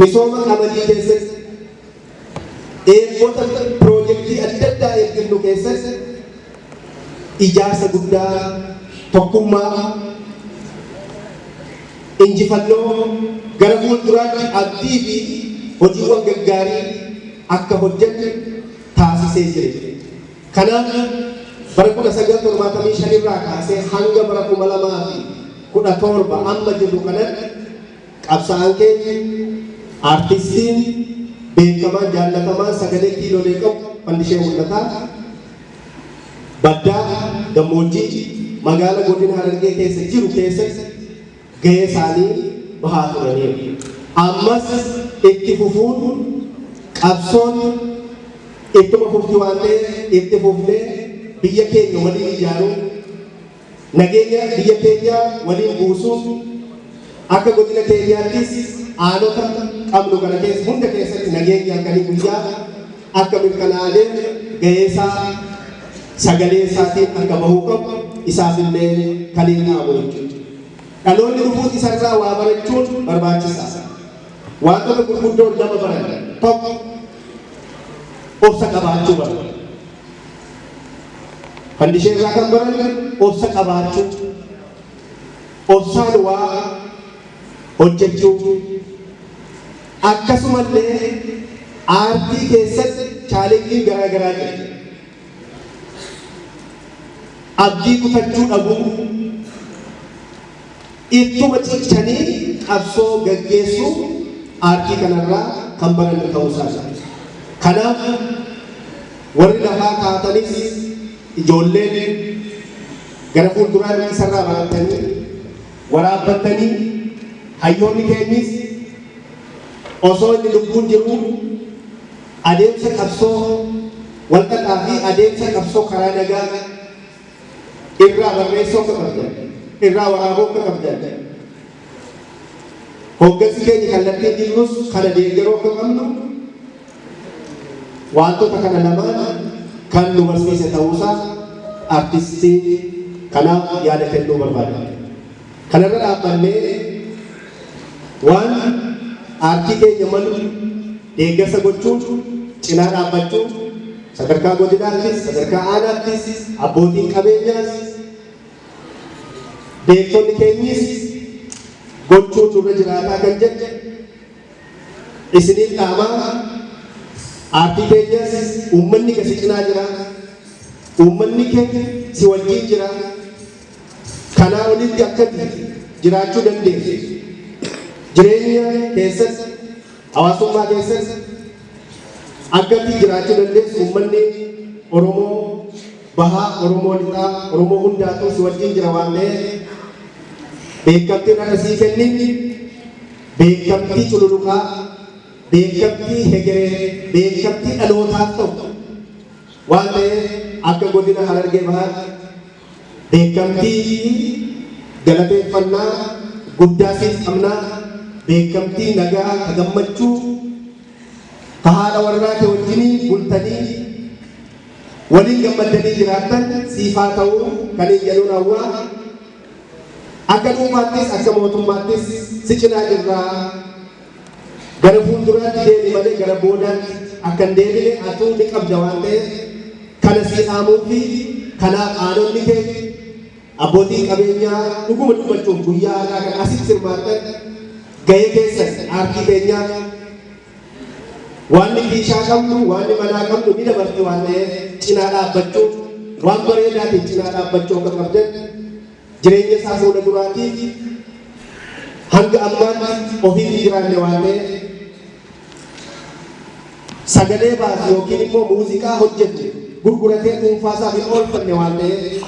misooma qamadii keessatti, eebbota piroojeektii adda addaa eebbifnu keessatti ijaarsa guddaa, tokkummaa, injifannoo gara fuulduraatti abdii fi hojiiwwan gaggaarii akka hojjennu taasisee jira. Kanaaf bara 1975 irraa kaasee hanga bara 2017 amma jirru kanatti qabsaa'aan keenya, aartistiin beekamaan, jaallatamaan, sagalee kiilolee qabu Fandishee Mul'ataa baddaa gammoojjii magaala godina Harargee keessa jiru keessatti gahee isaanii bahaa turaniiru. Ammas itti fufuun qabsoon ittuma fufti waan ta'eef itti fufnee biyya keenya waliin ijaaruu, nageenya biyya keenya waliin buusuun, akka godina keenyaattis aanota qabnu kana keessa hunda keessatti nageenya halkanii guyyaa akka mirkanaa'aa deemu gahee isaa sagalee isaatiin akka bahuu qabu isaaf illee kan hin dhaamu jechuudha. Dhaloonni dhufuus isarraa waa barachuun barbaachisaadha. Wantoota gurguddoo lama baran. Tokko, obsa qabaachuu baran. Fandishee irraa kan baran obsa qabaachuu, obsaan waa hojjechuu, akkasumallee aartii keessatti challengeiin garaa garaa jira. Abdii kutachuu dhabuu, ittuma cichanii qabsoo gaggeessuu aartii kanarraa kan barannu ta'uu isaati. Kanaaf warri lafaa kaatanis, ijoolleen gara fuulduraatti isarraa barattanii waraabbattanii, hayyoonni keenyis osoo inni lubbuun jiru adeemsa qabsoo walxaxaa fi adeemsa qabsoo karaa nagaa irraa barreessuu akka qabdan, irraa waraabuu akka qabdan, hoggansi keenya kallattiin jirrus kana deeggaruu akka qabnu, wantoota kana lamaan kan nu barsiise ta'uusaa artistii kanaaf yaada kennuu barbaada. Kanarra dhaabbannee waan aartii keenya malu deeggarsa gochuun, cinaa dhaabbachuu, sadarkaa godinaattis, sadarkaa aanaattis, abbootiin qabeenyaas, beektonni keenyis gochuun nurra jiraataa kan jedhe isiniif dhaamaa. Aartii keenyas, uummanni kee si cinaa jira, uummanni kee si wajjin jira. Kanaa olitti akkati jiraachuu dandeessu, jireenya keessatti, hawaasummaa keessatti akkatti jiraachuu dandeessu, uummanni Oromoo Bahaa, Oromoo Lixaa, Oromoo hundaatu si wajjin jira waan ta'eef, beekamtiin har'a sii kennin beekamtii cululuqaa, beekamtii hegeree, beekamtii dhalootaaf ta'u waan ta'eef, akka godina Harargee Bahaatti beekamtii galateeffannaa guddaa siif qabnaa. Beekamtii nagaa ka gammachuu, ka haadha warraa kee wajjinii bultanii waliin gammaddanii jiraattan siif haa ta'uu kan hin jedhuun hawwaa. Akka dhuunfaattis akka mootummaattis si cinaa jirraa. Gara fuulduraatti deemi malee gara boodaatti akka hin deebine atuu ni qabda waan ta'eef, kana sii dhaamuu fi kanaaf aanonni kee, abbootiin qabeenyaa, dhuguma dubbachuuf guyyaa har'aa kana asitti hirmaattan, gahee keessan aartii keenyaa, waan kiishaa qabnu, waan manaa qabnu ni dabarti waan ta'eef, cinaa dhaabbachuu, waan bareedaatiin cinaa dhaabbachuu akka qabdan, jireenya isaa fuula duraatiif hanga ammaatti ofiif hin jiraanne waan ta'eef, sagalee baasu yookiin immoo muuziqaa hojjetu gurguratee dhuunfaasaaf hin oolfanne waan ta'eef,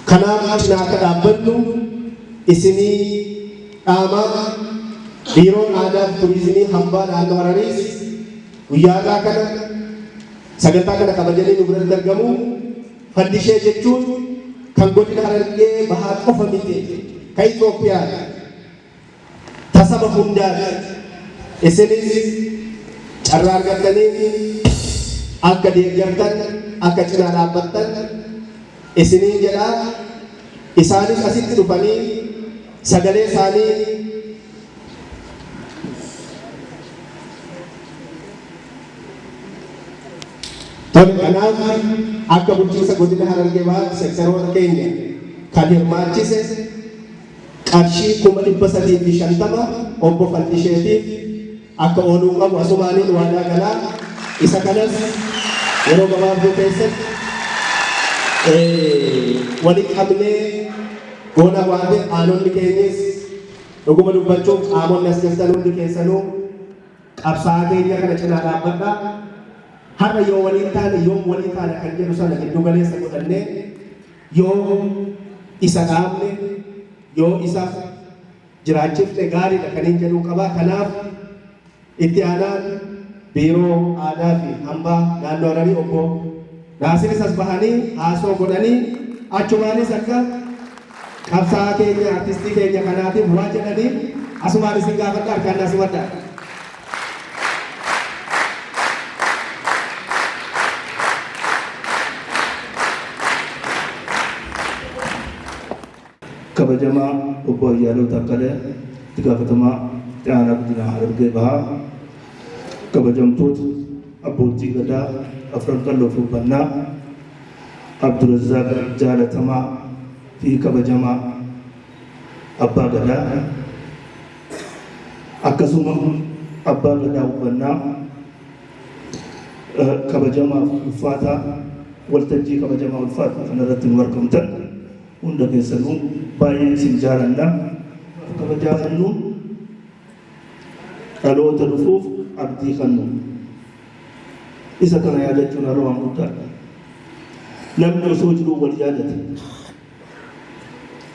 kanaaf cinaa akka dhaabbannu isinii dhaamaa. Biiroon Aadaa fi Turizimii Hambaa Naannoo Harariis guyyaa har'aa kana sagantaa kana kabajanii nu biratti argamu. Fandishee jechuun kan godina Harargee Bahaa qofa miti, kan Itoophiyaati. Tasaba hundaati. Isinis carraa argattanii Akka deeggartan, akka cinaa dhaabbattan isiniin jedha. Isaanis asitti dhufanii sagalee isaanii Tole, kanaaf akka bulchiinsa godina Harargee Bahaatti sektaroota keenya kan hirmaachise qarshii 350,000 obbo Fandisheetiif akka ooluu qabu asumaaniin waadaa galaa. Isa kanas yeroo gabaabduu keessatti walitti qabnee goona waan ta'eef aanonni keenyis dhuguma dubbachuuf qaamonni as jirtan hundi keessanuu qabsaa'aa keenya kana cinaa dhaabbadhaa. Har'a yoo waliin taane yoom walii taana kan jedhu sana giddu galeessa godhannee yoo isa dhaabne yoo isa jiraachifne gaariidha kanin jedhuu qaba. Kanaaf itti aanaan Biiroo Aadaa fi Hambaa Naannoo Hararii Obbo Naasiris as bahanii haasoo godhanii achumaanis akka qabsaa'aa keenya artistii keenya kanaatiif waa jedhanii asumaan isin gaafadha harkaan naa simadhaa. Kabajamaa Obbo Ayyaalew Taakkalee, Itti Gaafatamaa Itti Aanaa Godina Harargee Bahaa, Kabajamtoota Abboottii Gadaa Afran Qalloo fi Hubbannaa, Abdurazzaaq Jaalatamaa fi Kabajamaa Abbaa Gadaa, akkasuma Abbaa Gadaa Hubbannaa, kabajamaa fi ulfaataa waltajjii kabajamaa ulfaataa kanarratti nu argamtan hunda keessanuu baay'ee isin jaalanna. Kabajaa kennuun dhaloota dhufuuf abdii kennu. Isa kana yaadachuun har'a waan guddaadha. Namni osoo jiruu wal yaadate.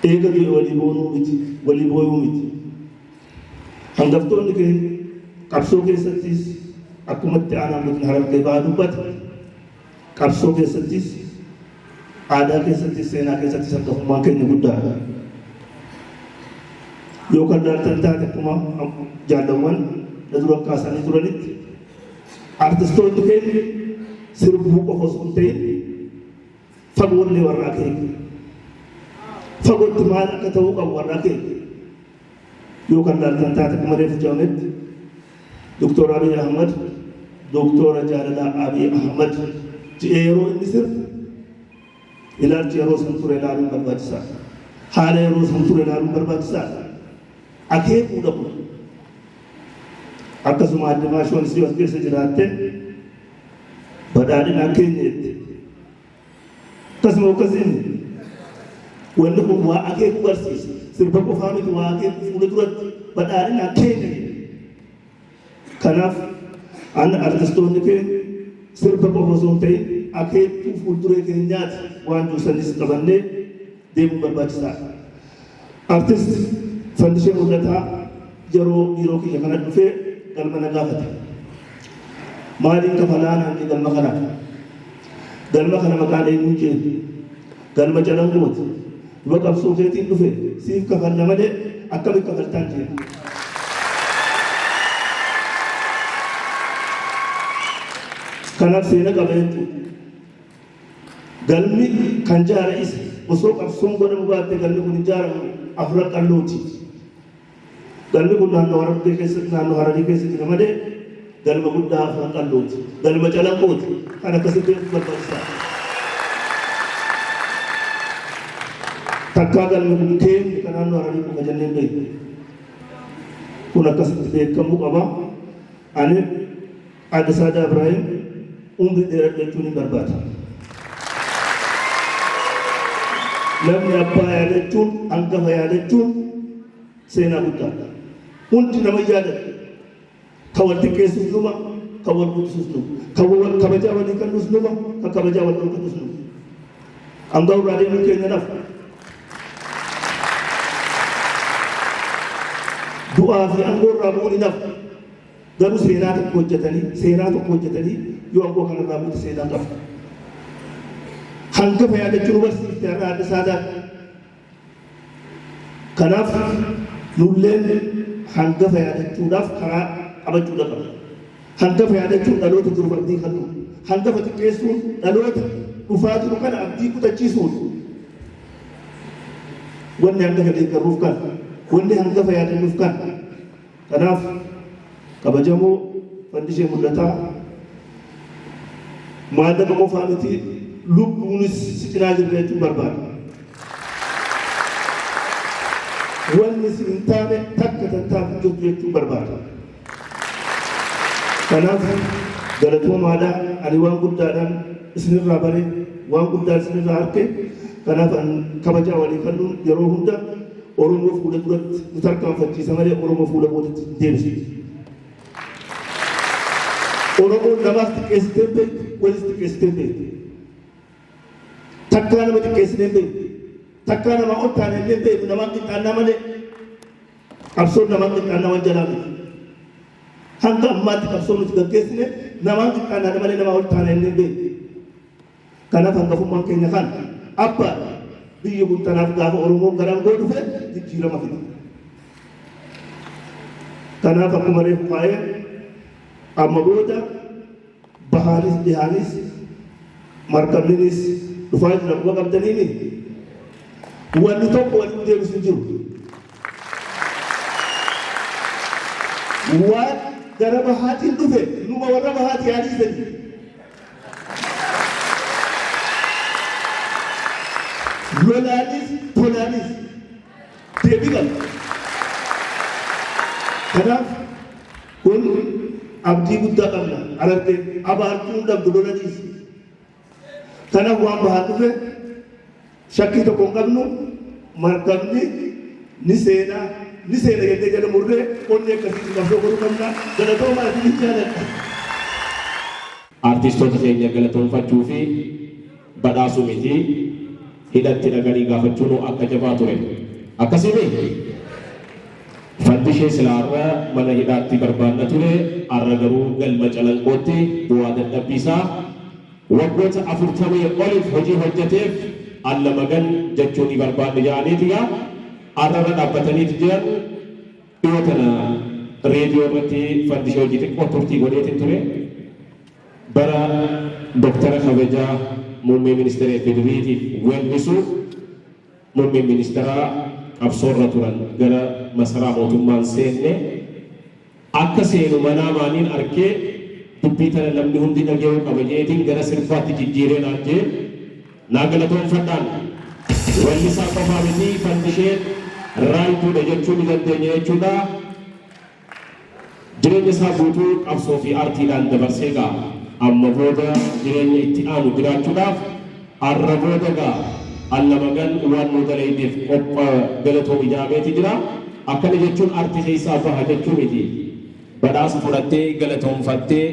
Eega du'e walii boonuu miti, walii booyuu miti. Hangaftoonni keenya qabsoo keessattis akkuma itti aanaan godina Harargee Bahaa dubbate qabsoo keessattis aadaa keessattis seenaa keessattis hangafummaan keenya guddaadha. Yoo kan laaltan taate akkuma jaallawwan na dura kaasanii turanitti artistoonni keenya sirbuu qofa osoo hin ta'in fagoollee warra akeeku. Fagootti maal akka ta'uu qabu warra akeeku. Yoo kan laaltan taate akkuma reefu jedhametti Doktor Abiy Ahmad Doktora Jaalalaa Abiy Ahmad jedhee yeroo inni sirbu ilaalchi yeroo san ture ilaaluun barbaachisaadha. Haala yeroo san ture ilaaluun barbaachisaadha. Akeekuudha kun. Akkasuma adde Maashoonis yoo as keessa jiraatte badhaadhinaan keenya jette. Akkasuma akkasiin wanni kun waa akeeku barsiisa. Sirba qofaa miti waa akeeku fuula duratti badhaadhinaan keenya jedhe. Kanaaf an artistoonni keenya sirba qofa osoo hin ta'in akeektuu fuulduree keenyaati waan jiru sanis qabannee deemuun barbaachisaadha. Artist Fandishee Mul'ataa yeroo biiroo kiyya kana dhufee galma na gaafate. Maaliin kafalaa naan jedhe galma kanaaf. Galma kana maqaan eenyuun jeen? Galma Calanqooti. Duba qabsoo keetiin dhufe siif kafalla malee akkamitti kafaltaan jeen. Kanaaf seena qaba jechuudha. Galmi kan jaare isa. Osoo qabsoon godhamu baattee galmi kun hin jaaramu Afran Qallooti. Galmi kun naannoo Harargee keessa naannoo Hararii keessa jira malee galma guddaa Afran Qallooti. Galma Calanqooti. Kan akkasitti beekuun barbaachisaadha. Takkaa galmi kun keenya kan naannoo Hararii qofa jennee hin beeknu. Kun akkasitti beekamuu qaba. Ani Aadde Saadaa Ibraahim umrii dheeradhu jechuun hin barbaada. Namni abbaa yaadachuun, hangafa yaadachuun seenaa guddaadha. Hundi nama yaadatu. Kan wal xiqqeessus numa, kan wal guddisus numa. Kan wal kabajaa walii kennus numa, kan kabajaa wal dhorkatus numa. Aangoo irraa deemuun keenya nafu. Du'aa fi aangoo irraa bu'uun hin hafu. Garuu seenaa tokko hojjetanii, seenaa tokko hojjetanii yoo aangoo kanarraa buute seenaa qabu. Hangafa yaadachuu nu barsiifte har'a Aadde Saadaan. Kanaaf nulleen hangafa yaadachuudhaaf karaa qabachuudha qabna. Hangafa yaadachuun dhaloota jiruuf abdii kennuu. Hangafa xiqqeessuun dhaloota dhufaa jiru kana abdii kutachiisuun. Wanni hangafa deeggarruuf kana. Wanni hangafa yaadannuuf kana. Kanaaf kabajamoo Fandishee Mul'ataa maallaqa qofaa miti lubbuunis si cinaa jirra jechuun barbaada. Wanni si hin taane takka tattaaf hin jirtu jechuun barbaada. Kanaaf galatoomaadha. Ani waan guddaadhaan isinirraa bare, waan guddaan isinirraa arke. Kanaaf an kabajaa walii kennuun yeroo hunda Oromoo fuula duratti nu tarkaanfachiisa malee Oromoo fuula boodatti hin deebisu. Oromoon namaas xiqqeessitee hin beektu, walis xiqqeessitee hin beektu. Takkaa nama xiqqeessinee hin beeknu. Takkaa namaa ol taane illee hin beeknu, namaan qixxaannaa malee. Qabsoon namaan qixxaannaa waan jalaa miti. Hanga ammaatti qabsoon nuti gaggeessine namaan qixxaannaa malee namaa ol taane illee hin beeknu. Kanaaf hangafummaan keenya kana. Abbaadha. Biyyi kun tanaaf gaafa Oromoon gara aangoo dhufe jijjiirama fida. Kanaaf akkuma reefu kaa'ee amma booda bahaanis dhihaanis markabninis dhufaa jira quba qabdaniini. Wanni tokko walitti deebisu hin jiru. Waan gara bahaatiin dhufe numa warra bahaatii haa dhiisanii. Lolaanis tolaanis deebii qaba. Kanaaf kun abdii guddaa qabna. Harargeen abaartuu hin dhabdu lola dhiisi. Kanaaf waan bahaa dhufe shakkii tokko hin qabnu, markabni ni seena, ni seena jennee jala murree onnee akkasiitiin qabsoo godhuu qabna. Galatoomaa, isinin jaaladha. Artistoota keenya galatoomfachuu fi badhaasuu miti, hidhatti dhaqanii gaafachuunuu akka jabaa ture. Akkasiimii? Fandishee silaa har'a mana hidhaatti barbaanna ture, har'a garuu galma Calanqootti bu'aa dadhabbiisaa waggoota 40 oliif hojii hojjeteef alla magan jechuu ni barbaanne jedhaniiti egaa har'a irra dhaabbataniiti jiran. Dhiyoo tana reediyoo irratti Fandishee hojii xiqqoo turtii godheetin ture. Bara Doktara kabajaa Muummee Ministeera FDRItiif weellisu Muummeen Ministeeraa qabsoorra turan gara masaraa mootummaan seenne. Akka seenu manaa maaniin arkee dubbii tana namni hundi dhagayuu qaba je'eetiin gara sirbaatti jijjiiree naan je'e. Naa galatoomfadhaan. Wellisaa qofaa miti, Fandisheen raayituudha jechuu ni dandeenya jechuudha. Jireenya isaa guutuu qabsoo fi artiidhaan dabarsee gaa amma booda jireenya itti aanu jiraachuudhaaf arra booda gaa alla magan waan nuu dalaydeef qopha galatoomi ja'ameeti jira. Akkana jechuun arti keessaa baha jechuu miti. Badhaasa fudhattee galatoomfattee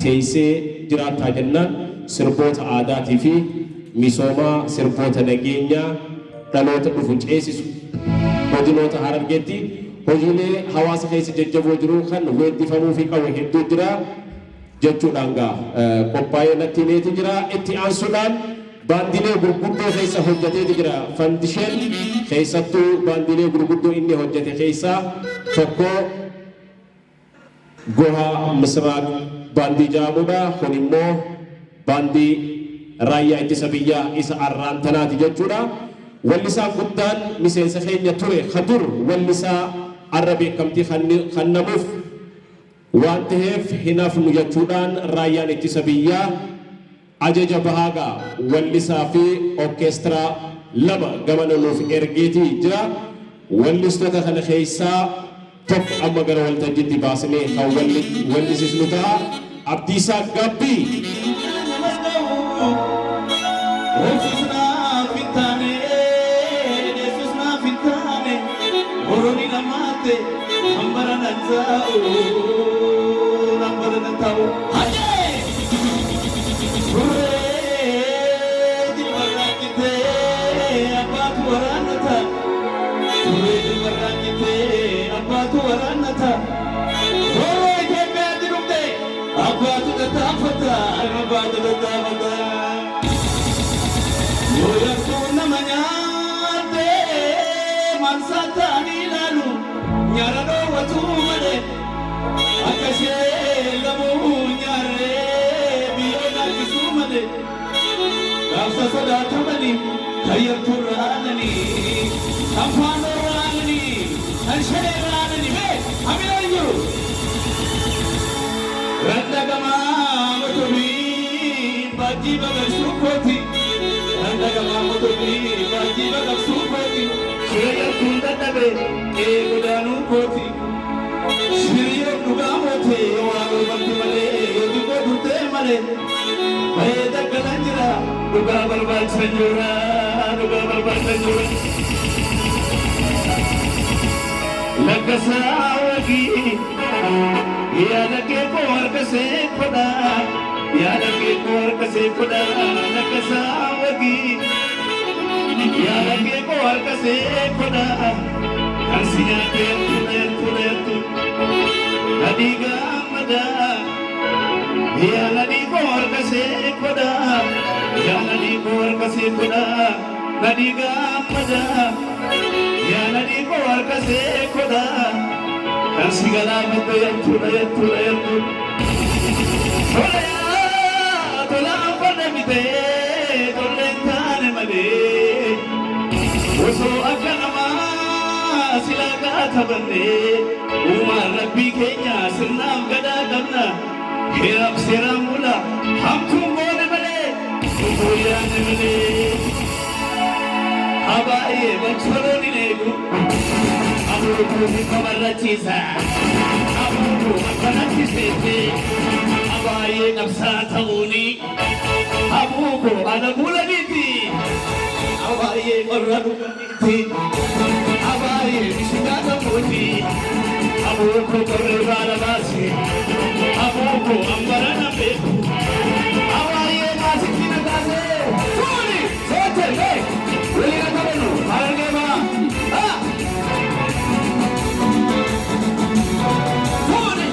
teeysee jiraattaa jennaan sirboota aadaatii fi misoomaa, sirboota nageenyaa dhaloota dhufu ceesisu, godinoota Harargeetti hojiilee hawaasa keessa jajjaboo jiru kan weeddifamuufii qabu hedduu jira jechuudhaan gaa qophaa'ee natti himeeti jira. Itti aansuudhaan baandilee gurguddoo keessa hojjateeti jira Fandisheen. Keessattuu baandilee gurguddoo inni hojjate keessaa tokko Goha Misraaq Baandii ja'amudha. Kun immoo baandii Raayyaa Ittisa Biyyaa isa arraan tanaati jechuudha. Wallisaan guddaan miseensa keenya ture ka dur wallisaa arra beekamtii kannamuuf waan taheef hin hafnu jechuudhaan Raayyaan Ittisa Biyyaa Ajaja Bahaa gaa wallisaa fi orkeestiraa lama gamana nuuf ergeeti jira. Wallistoota kana keessaa tokko amma gara waltajjiitti baasnee kan wallisisnu taha. Abdiisaa Gaabbii! Obsus naaf hin taane, deessus naaf hin taane, Oroni lamaatte hambara nan taa'u, hambara nan taa'u. Hayyee! Turree jilbarraan citee abbaatu waraannata. Turree jilbarraan citee abbaatu waraannata. Roorroo Itoophiyaatti dhufte abbaatu tattaafata, abbaatu tattaafata. Yoo yartuun nama nyaatte marsaa ta'anii ilaalu nyaara dhoowwatu malee. Akka ishee lamuu nyaarree biyyoo. Sososodaatamanii kan yartuurra aananii kan faannoorra aananii kan shaneerra aananii bee hamilaan jiru. Randagamaa motorii baajjii baqaqsuu kooti. Randagamaa motorii baajjii baqaqsuu kooti. Shira yartuun dadhabe ee godaanuu kooti. Shiriyoo dhugaa mootee waan ormatti malee yoo xiqqoo turtee malee. Bahee daggalaan jira dhugaa barbaachisan jira dhugaa barbaachisan jira. Lakkasaa wagii yaada kee koo harka see kodha yaada kee koo harka see kodha lakkasaa wagii yaada kee koo harka see kodha kan si nyaatee tureetu reetu nadii gammada yaa nadii koo harka see kodha yaa nadii koo harka see kodha nadii gammada yaa nadii koo harka see kodha kan si galaafate yattuudha yattuudha yattuudha. Tola yaa tolaan fadhamite tolleen taane malee osoo akka namaa silaa kaatabanne uumaan rabbii keenya sirnaaf gadaa qabna heeraaf seeraan bula hamtuun goone malee cubbuu yaane malee. Abaayee bacholoon hin eegu abuukuu hin babarrachiisa abuukuu akkanatti seete abaayee qabsaa ta'uuni abuukuu ana bulaniiti abaayee qorra dhuganiiti abaayee mishigaa qabuuti abuukuu qorri baala baase abuukuu ambarana beeku abaayee maasitti na kaase fuuni soote bee waliin akka bannu harargee baa haa fuuni.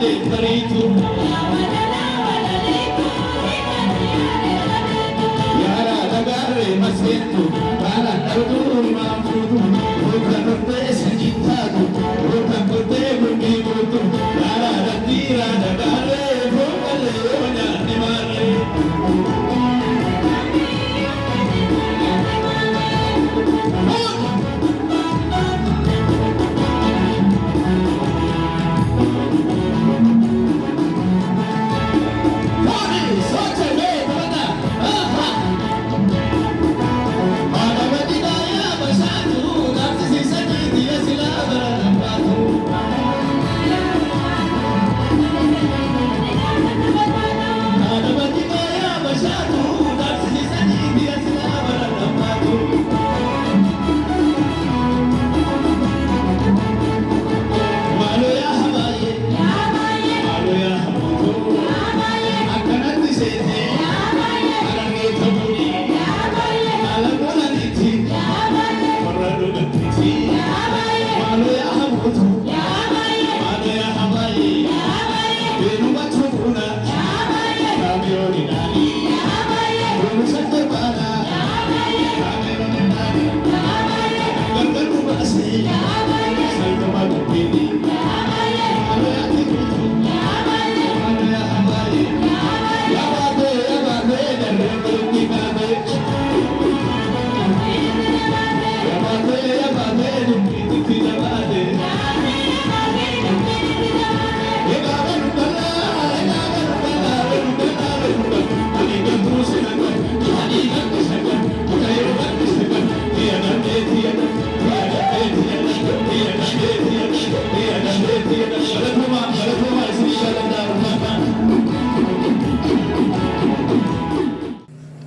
yaade bariitu. Yaara dagaarree maseentu baala dhabduu maan fuutu ruuta kortee sanyiin taatu ruuta kortee gurgii guutu yaara daddiira dagaarree foonqallee yoo nyaanne maarree.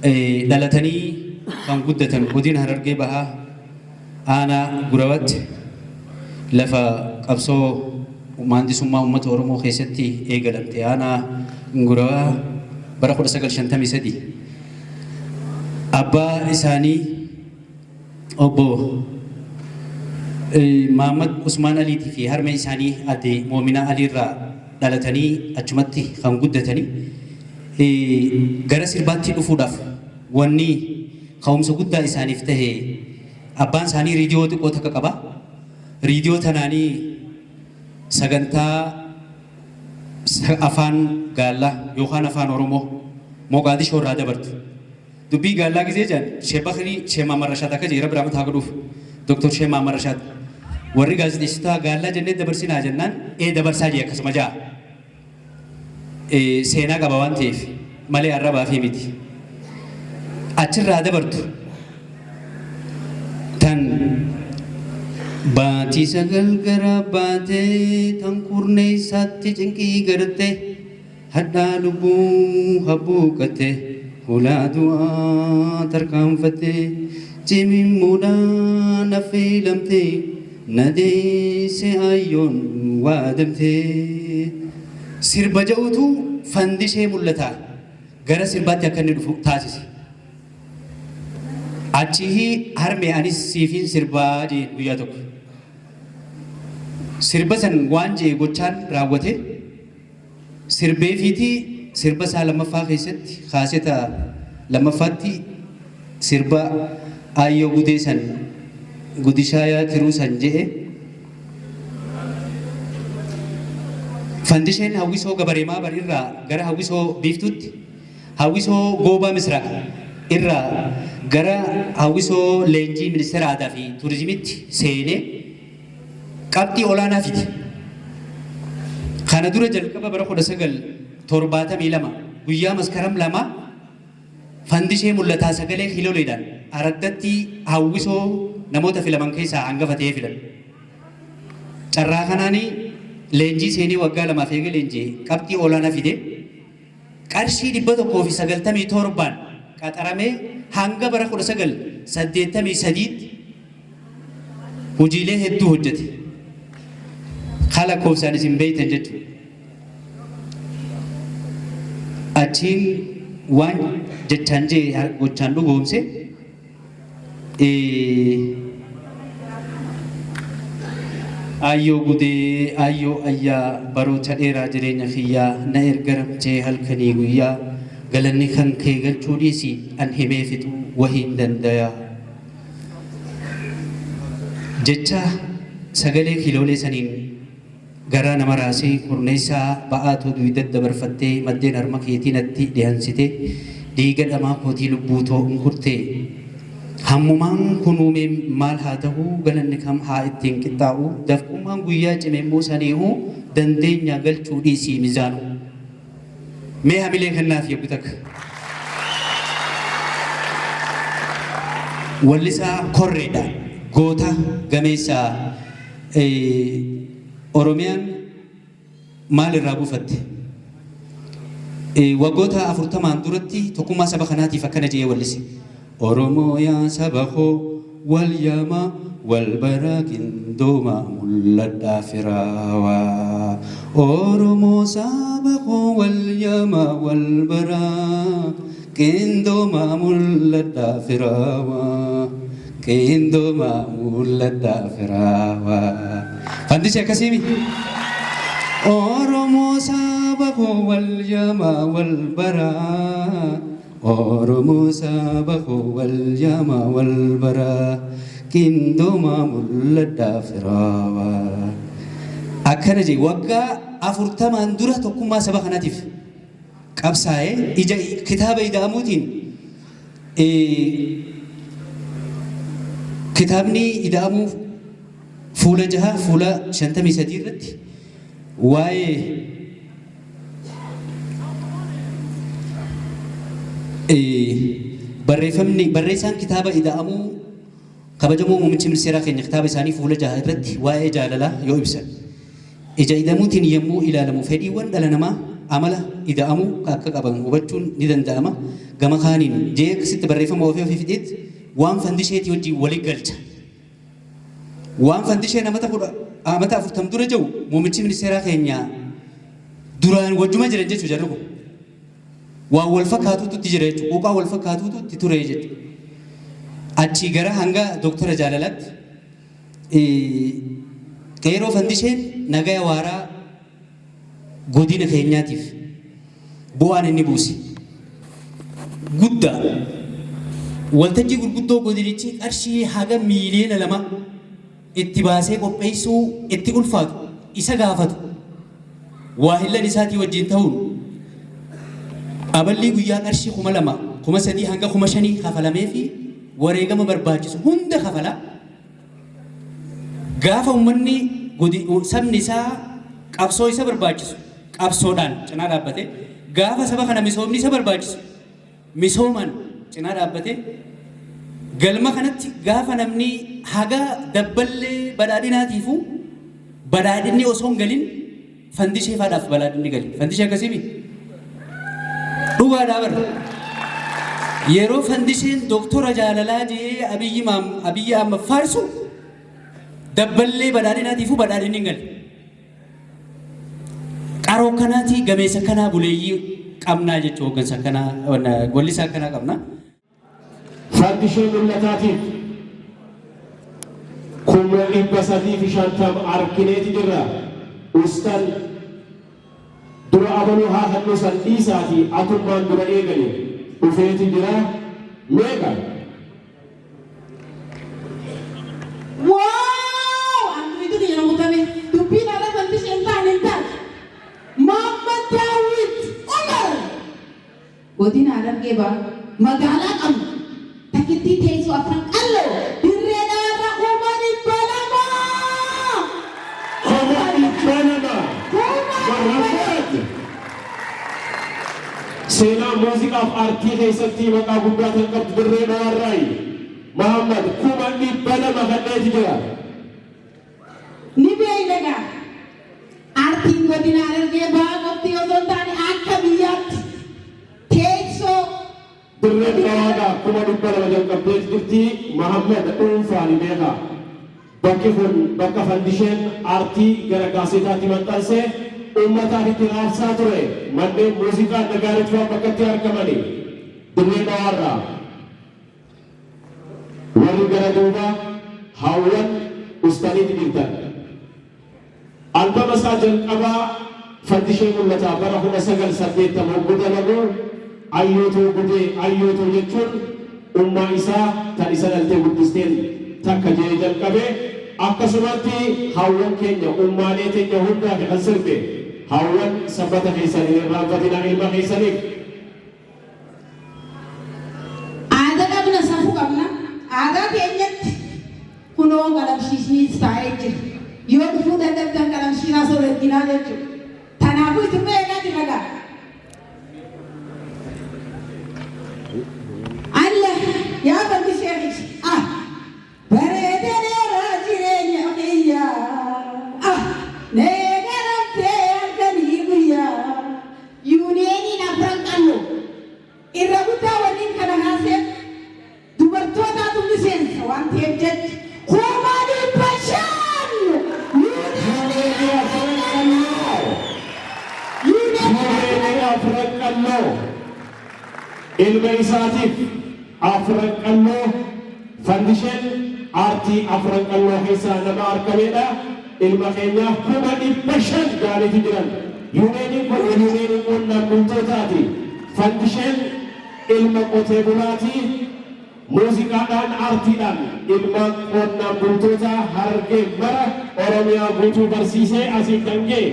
Dhalatanii kan guddatan godina Harargee Bahaa aanaa Gurawatti lafa qabsoo maandisummaa uummata Oromoo keessatti eegalamte aanaa Gurawaa bara 1953 abbaa isaanii obbo Mahammad Usmaan Aliitii fi harmee isaanii aadde Moominaa Aliirraa dhalatanii achumatti kan guddatanii gara sirbaatti dhufuudhaaf wanni ka'umsa guddaa isaaniif tahe abbaan isaanii riidiyoo xiqqoo takka qaba. Riidiyoo tanaanii sagantaa afaan Gaallaa yookaan afaan Oromoo Moqaadishoo irraa dabartu. Dubbii Gaallaa gisee jedhan Shee Bakrii Shee Maamar Rashaad akka jedhe Rabbi rahmata haa godhuuf. Dr. Shee Maamar Rashaad warri gaazexeessitoota Gaallaa jennee dabarsinaa jennaan ee dabarsaa jee akkasuma ja'a. Seenaa qaba waan ta'eef malee arrabaa fi miti. Achirraa dabartu tan baatii sagal gara baatee tan kurnee isaatti cinqii garte hadhaa lubbuu habbuuqatte hulaa du'aa tarkaanfatte cimimmuudhaan affeelamte na deesse ayyoon waadamte sirba ja'utu fandishee mul'ata gara sirbaatti akka inni dhufu taasise. Achii harmee anis siifin sirbaa jeen guyyaa tokko. Sirba san waan jee gochaan raawwate sirbeefiiti sirba isaa lammaffaa keessatti kaaseta lammaffaatti sirba Aayyoo Gudee san Gudishaa yaa tiruu san je'e. Fandisheen hawwisoo Gabaree Maabar irraa gara hawwisoo Biiftuutti, hawwisoo Goobaa Misraaq irraa gara hawwisoo Leenjii Ministeera Aadaa fi Turizimiitti seenee qabxii olaanaa fide. Kana dura jalqaba bara 1972 guyyaa Maskaram 2 Fandishee Mul'ataa sagalee kiiloleedhaan araddatti hawwisoo namoota filaman keessaa hangafa ta'ee filame. Carraa kanaan leenjii seenee waggaa lamaaf eega leenji'e qabxii olaanaa fide qarshii 197n qaxaramee hanga bara 1983tti hojiilee hedduu hojjete. Ka lakkoofsaan isin beektan jechuudha. Achiin waan jechaan jee gochaan dhugoomse. Aayyoo gudee aayyoo ayyaa baroota dheeraa jireenya kiyyaa na ergaramtee halkanii guyyaa galanni kan kee galchuu dhiisi an himee fixuu wahiin dandayaa. Jecha sagalee kiiloolee saniin garaa nama raasee kurneessaa ba'aatoo duydatti dabarfattee maddeen harma keetii natti dhihansite dhiiga dhamaa kootii lubbuu too unkurtee. Hammumaan kunuumee maal haa ta'u galanni kam haa ittiin qixxaa'u dafqummaan guyyaa cime immoo saniihu dandeenya galchuu dhiisii mizaanu. Mee hamilee kennaaf yoggu takka. Wallisaa Korreedha. Goota gameessa Oromiyaan maal irraa buufatte? Waggoota 40n duratti tokkummaa saba kanaatiif akkana jedhee wallise. Oromoo yaa saba koo wal yaamaa wal baraa qindoomaa mul'adhaa firaawaa. Oromoo saba koo wal yaamaa wal baraa qindoomaa mul'adhaa firaawaa. Qindoomaa mul'adhaa firaawaa. Fandichi akkasii miti. Oromoo saba koo wal yaamaa wal baraa. Oromoo saba koo wal yaamaa wal baraa. Qindoomaa mul'adhaa firaawaa. Akkana jee waggaa 40n dura tokkummaa saba kanaatiif qabsaa'ee ija kitaaba ida'amuutiin Kitaabni Ida'amuu fuula 6 fuula 53 irratti waa'ee barreeffamni barreessaan kitaaba Ida'amuu kabajamoo muummichi ministeeraa keenya kitaaba isaanii fuula 6 irratti waa'ee jaalalaa yoo ibsan Ija ida'amuutiin yommuu ilaalamu fedhiiwwan dhala namaa amala ida'amuu akka qaban hubachuun ni danda'ama. Gama kaaniin, J akkasitti barreeffama ofii ofii fixeet waan fandisheetii wajjin wali galcha. Waan fandisheen amata kudha amata afurtam dura jiru muummichi ministeeraa keenya duraan wajjuma jiran jechuu jarri kun. Waan wal fakkaatuutu itti jira jechuudha. Quuqaa wal fakkaatuutu itti ture jechuudha. Achii gara hanga Dooktara Jaalalaatti Qeeroo Fandisheen nagaya waaraa godina keenyaatiif bu'aan inni buuse guddaa. Waltajjii gurguddoo godinichi qarshii haga miiliyoona 2 itti baasee qopheessuu itti ulfaatu isa gaafatu waahillan isaatii wajjin ta'uun aballii guyyaa qarshii 2000, 3000 hanga 5000 kafalameefii wareegama barbaachisu hunda kafala. Gaafa uummanni sabni isaa qabsoo isa barbaachisu qabsoodhaan cinaa dhaabbate, gaafa saba kana misoomni isa barbaachisu misoomaan cinaa dhaabbate, galma kanatti gaafa namni haga dabballee badhaadhinaatiifuu badhaadhinni osoo hin galin Fandishee faadhaaf balaadhinni gale. Fandishee akkasii mi? Dhugaadhaa bara. Yeroo fandisheen doktora jaalalaa jee Abiyyi maam Abiyyi Ahmad faarsu dabballee badhaadhinaatiifuu badhaadhinni hin galle. Qaroo akkanaatii gameessa akkanaa buleeyyii qabnaa jechuu hooggansa akkanaa wallisaa akkanaa qabna. Fandishee Mul'ataatiif 350,000 arkineeti jirra. Ustan dura abaluu haa hannu san dhiisaatii atummaan dura eegali dhufeeti jira. Meeqa? Wow! Antu itu kiyya mutame. Dubbiin ala fandishee hin taane hin taate. Muhammad Daawit Umar! Godina Harargee Bahaa magaalaa qabna takkittii teessoo Afran Qalloo Dirree Dhawaarraa 200,000! 200,000! Marhaban! Seenaa muuziqaaf aartii keessatti maqaa guddaa kan qabdu Dirree Dhawaarraayi. Mahammad 200,000 kanneeti jira. Ni beeyna gaa. Aartiin Godina Harargee Bahaa qofti osoo hin taane akka biyyaatti teessoo Dirreen Dhawaadhaa 200,000 jalqabdeeti jirti. Mahammad dhuunfaa ni beeka. Bakki kun bakka Fandisheen aartii gara kaaseetaatti maxxanse uummataaf itti raabsaa ture. Manneen muuziqaa Nagaarit fa'aa bakka itti argamani. Dirree Dhawaarraa. Warri gara duubaa haawwan ustaniiti jirtan. Albama isaa jalqabaa Fandishee Mul'ataa bara 1980 hogguu dalagu Ayyootuu Gudee Ayyootuu jechuun ummaa isaa tan isa dhaltee guddisteen takka je'ee jalqabe. Akkasumatti hawwan keenya ummaalee teenya hundaafi kan sirbe. Hawwan sabbata keessan hin irraanfatinaa ilma keessaniif. Aada qabna safu qabna aadaa teenyatti kunoo qalamshiishniis taa'ee jira yoo dhufuu dadhabdan qalamshiiraas ol erginaa jechuudha tanaafuu isinuma eegaa jirra gaa. Allah yaa balli sheekh ah Bareede dheeraa jireenya kiyya ah Na eegalamtee halkanii guyyaa. Yuuniyeeniin Afran Qalloo irra guddaa wannin kana kaaseef dubartootaatu miseensa waan ta'eef jecha 500,000 Yuuniyenii Yuuniyenii Afran Afran Qalloo Yuuniyenii Yuuniyenii Afran Afran Qalloo ilma isaatiif Afran Qalloo Fandisheen aartii Afran Qalloo keessaa nama arkameedha. Ilma keenyaaf 500,000 ga'aniiti jiran. Yuuniyeeniin kun yuuniyenii qonnaan bultootaati. Fandisheen ilma qotee bulaati. Muuziqaadhaan aartiidhaan ilmaan qonnaan bultootaa Harargee mara Oromiyaa guutuu barsiisee asiin kan ga'e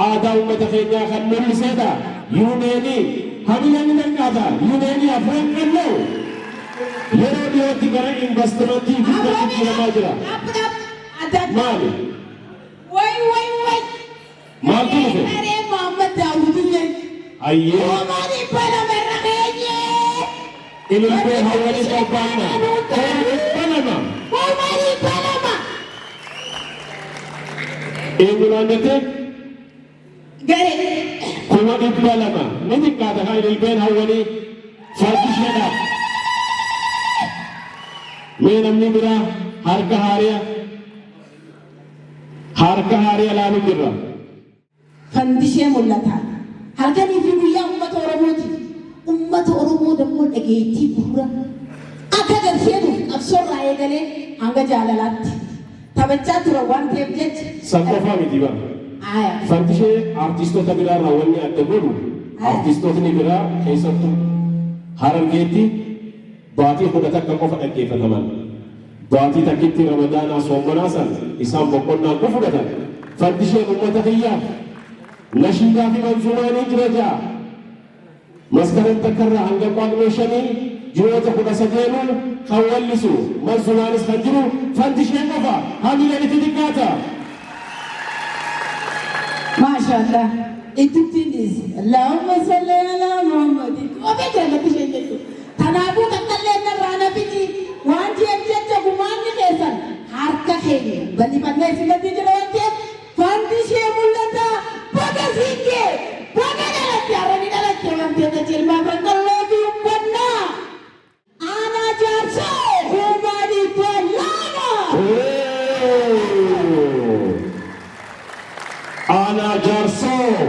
aadaa uummata keenyaa kan mul'iseedha. Yuuneenii hamileen ni danqaata. Yuuneenii Afran Qalloo yeroo dhiyootti gara invastimantii guddaa jijjiiramaa jira. Maali? Way way way. Maaltu dhufe? Saree Muhammad Daawudillee. Hayyee. 200,000 irra keenye. Ililbee hawwanii qophaa'ina. 200,000. 200,000. Eenyu naan jette? Garee. 200,000 ni xiqqaata kaa ililbeen hawwanii fardi isheedhaaf. Mee namni biraa harka haariya harka haariya laalu jirra. Fandishee Mul'ataa halkanii fi guyyaa ummata Oromootiif, ummata Oromoo dammoo dhageettii gurra akka gad seenuuf qabsoorraa eegalee hanga jaalalaatti taphachaa turan waan ta'eef jecha San qofaa miti bar. Aya. Fandishee artistoota biraarraa wanni adda godhu artistootni biraa keessattuu Harargeetti baatii 11 qofa dhaggeeffataman. Baatii takkitti Ramadaanaa soommanaa san isaan boqonnaa ku fudhatan. Fandisheen ummata kiyyaaf nashiidaa fi manzuumaa ni jira ja'a. Maskaram takkarraa hanga Qaaqmee shanii ji'oota 13nuu kan wallisu manzumaanis kan jiru Fandishee qofa. Hamileen itti xiqqaata. Maashaallah ittittiin dhiisi. Allahumma salli ala Muhammad. Ofii jaallatti isheen jechuudha. Tanaafuu takkallee narraa na fixi waan jeef jecha gumaanni keessan harka keenya bal'ifannee isinatti jira waan ta'eef Fandishee Mul'ataa baga siin ga'e baga dhalatte har'a ni dhalatte waan ta'eef jecha ilma Afran Qalloo fi uffannaa Aanaa Jaarsoo 200,000. Aanaa Jaarsoo.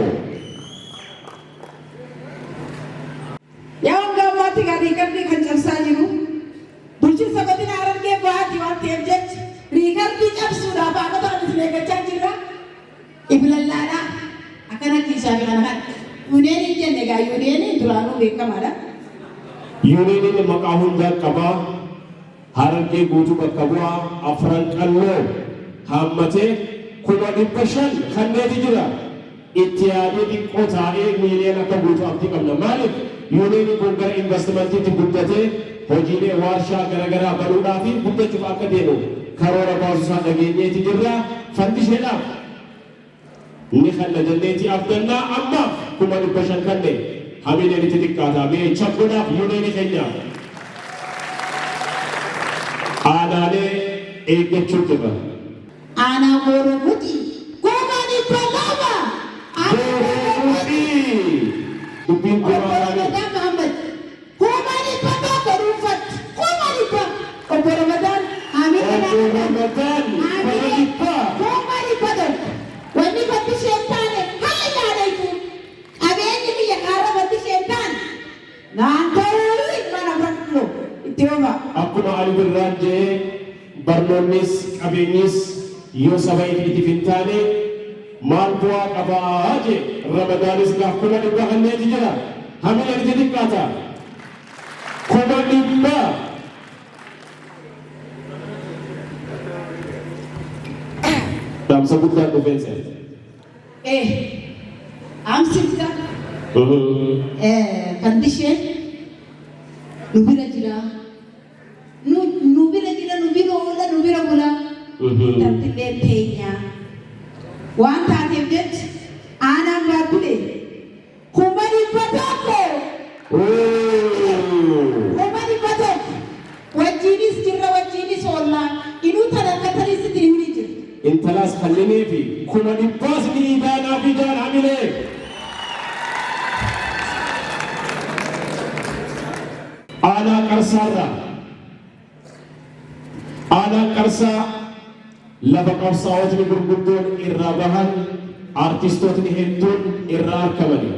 Yaa hanga ammaatti egaa riikardii kan cabsaa jiru bulchinsa godina Harargee Bahaati waan ta'eef jecha riikardii cabsuudhaaf aanota kan isin eeggachaa jirra. Iblallaadhaa akkana kiisaa fi kana kana. Yuuniyeeniin jenne egaa yuuniyeeniin duraanuu beekamaadha. Yuuniyeeniin maqaa hundaa qaba. Harargee guutuu bakka bu'a Afran Qalloo haammatee 500,000 kanneeti jira. Itti yaadee xiqqoo taa'ee miiliyoona akka guutu abdii qabna. Maaliif yuuniyeeniin kun gara invastimantiitti guddatee hojiilee waarshaa garaagaraa banuudhaa fi guddachuuf akka deemu karoora baasuusaa dhageenyeeti jirra. Fandisheedhaaf ni kanna jenneeti abdannaa ammaaf 500,000 kanne hamileen itti xiqqaata. Mee chapgodhaaf yuuneenii keenya aanaalee eeggachuu jirra. Aanaa Gooroo Muxii 200,000. Gooroo Muxii dubbiin Obbo goraa Ramadaan Mahammad 100,000 dhuunfatti 100,000 Obbo Ramadaan Hamilee Obbo Ramadaan 100,000. 100,000 wanni fandishee hin taane haala yaadaytu qabeenyi biyya kaarra fandishee hin taane naan ta'uu ilmaan Afran Qalloo itti homa. Akkuma Ali Birraan je'e barnoonnis qabeenyis yoo saba ifiitiif hin taane Maal bu'aa qabaa jee Ramadaanis gaaf 100,000 kanneeti jira. Hamileen itti xiqqaata. 100,000. Dhaamsa guddaan dhufeen se'e. Eh, dhaamsi jira. Fandisheen nu bira jira. Nu nu bira jira, nu bira oola, nu bira bula. Intaltillee teenya. Waan taateef jecha aanaan Baabbilee 100,000. 100,000. Wajjiinis jirra, wajjiinis oollaa. Inuu tan harkataniis itti himni jira. Intalaas kannineefi 100,000s ni idaanaafi jaan hamilee. Aanaa Qarsaarraa Aanaan Qarsaa lafa qabsaa'otni gurguddoon irraa bahan, aartistootni hedduun irraa arkamani.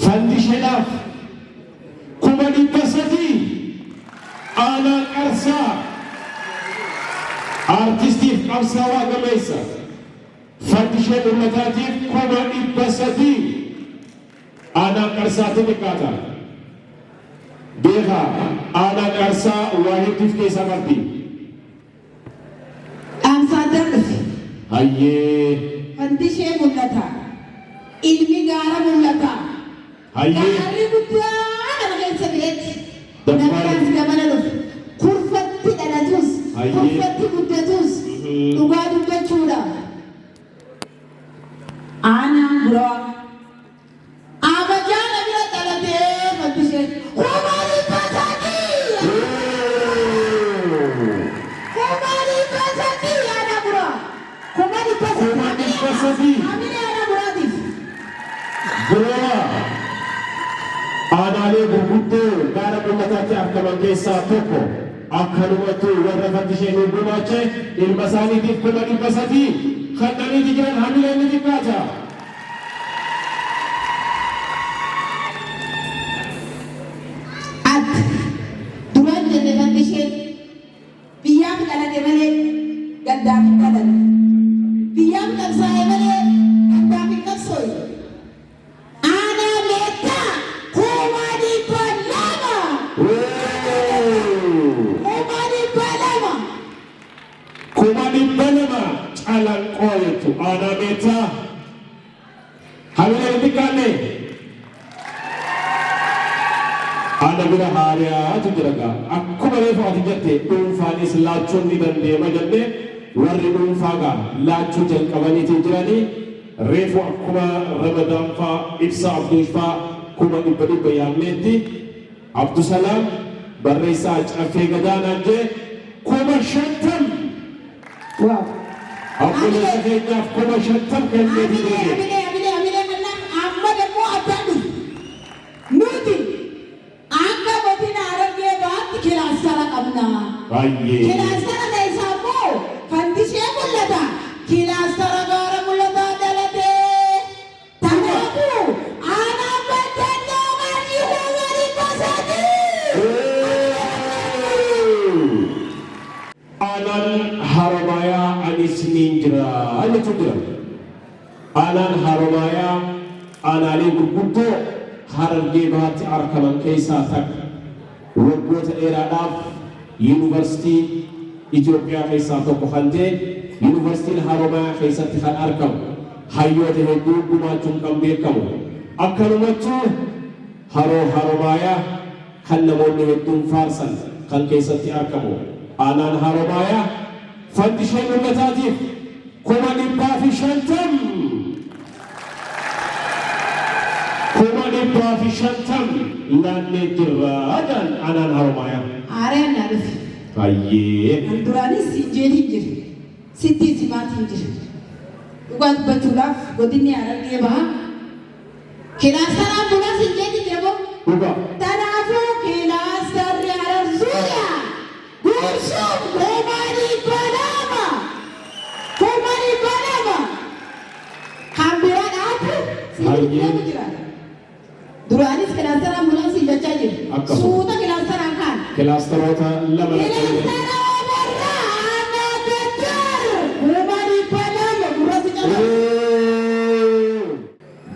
Fandisheedhaaf 300,000 Aanaa Qarsaa aartistiif qabsaawaa gameessa Fandishee Mul'ataatiif 300,000 Aanaan Qarsaatti xiqqaata. Beekaa, Aanaan Qarsaa waa hedduu if keessaa qabdi. Dhaamsa addaan dhufe. Hayyee. Fandishee Mul'ataa. Ilmi gaara mul'ataa. Hayyee. Gaarri guddaa kana keessa jiretti. Dabbaan. Namni as gamana dhufe. Kurfatti dhalatus, Hayyee. kurfatti guddatus, dhugaa dubbachuudhaaf. Aanaan Gurawaa. Abajaana bira dhalatee Fandisheen. 300,000! 300,000 aanaa Gurawaa. 300,000. 300,000. Hamilee aanaa Guraatiif. Gurawaa aanaalee gurguddoo gaara mul'ataatti argaman keessaa tokko. Akkanumattuu warra Fandishee nuuf gumaache ilma isaaniitiif 300,000 kannaniiti jiran hamileen ni xiqqaata. At duraan jenne Fandisheen biyyaaf dhalate malee gandaaf hin dhalanne. Biyyaaf qabsaa'e malee gandaaf hin qabsooyne. Aanaa Meettaa 200,000. 200,000. 200,000 Calanqoo jechuun aanaa Meettaa hamileen hin xiqqaanne. Ana bira haariyaatu jira gaa. Akkuma reefu ati jette dhuunfaanis laachuun ni dandeema jenne warri dhuunfaa gaa laachuu jalqabaniitii jiranii. Reefu akkuma Ramadaan faa Ibsaa Abduush faa 100,000 yaamneetti Abdusalaam barreessaa Caffee Gadaa naan jee 50,000 Wow. obboleessa keenyaaf 50,000 kenneetii Hamilee jira. hamilee hamilee hamilee kanaaf amma immoo addaan dhufu. Nuti akka godina Harargee Bahaatti kilaastara qabna. Baay'ee. Kilaastara keessaa immoo Fandishee Mul'ata. Kilaastara gaara mul'ataa dhalatee. Kanaafuu aanaan Baddannoo qarshii 300,000. Aanaan Haromaayaa anis niin jira jechuun jira. Aanaan Haromaayaa aanaalee gurguddoo Harargee Bahaatti argaman keessaa takka. Waggoota dheeraadhaaf Yuunivarsiitii Itoophiyaa keessaa tokko kan ta'e Yuunivarsiitiin Haromaayaa keessatti kan argamu hayyoota hedduu gumaachuun kan beekamu. Akkanumattuu haroo Haromaayaa kan namoonni hedduun faarsan kan keessatti argamu. Aanaan Haromaayaa Fandishee Mul'ataatiif 150,000. 150,000 laannee jirra jedhan aanaan Haromaayaa. Haaraan naa dhufe. Hayyee. An duraanis siin jeetiin jira. Sittiin simaatiin jira. Dhugaa dubbachuudhaaf godinni Harargee Bahaa kilaastaraan bulaa siin jeetiin jira moo? Dhugaa. Kanaafuu kilaastarri Harar Zuuriyaa Gursum 200,000. 200,000. Kan biraa dhaabbu siif deemu jira. Duraanis kilaastara ambulaansii jechaa jiru. Akkasuma. Suuta kilaastaraan kaan. Kilaastaroota lama lakkoofne. Kilaastara Oborraa aanaa Gaddar 200,000 gurra si caba.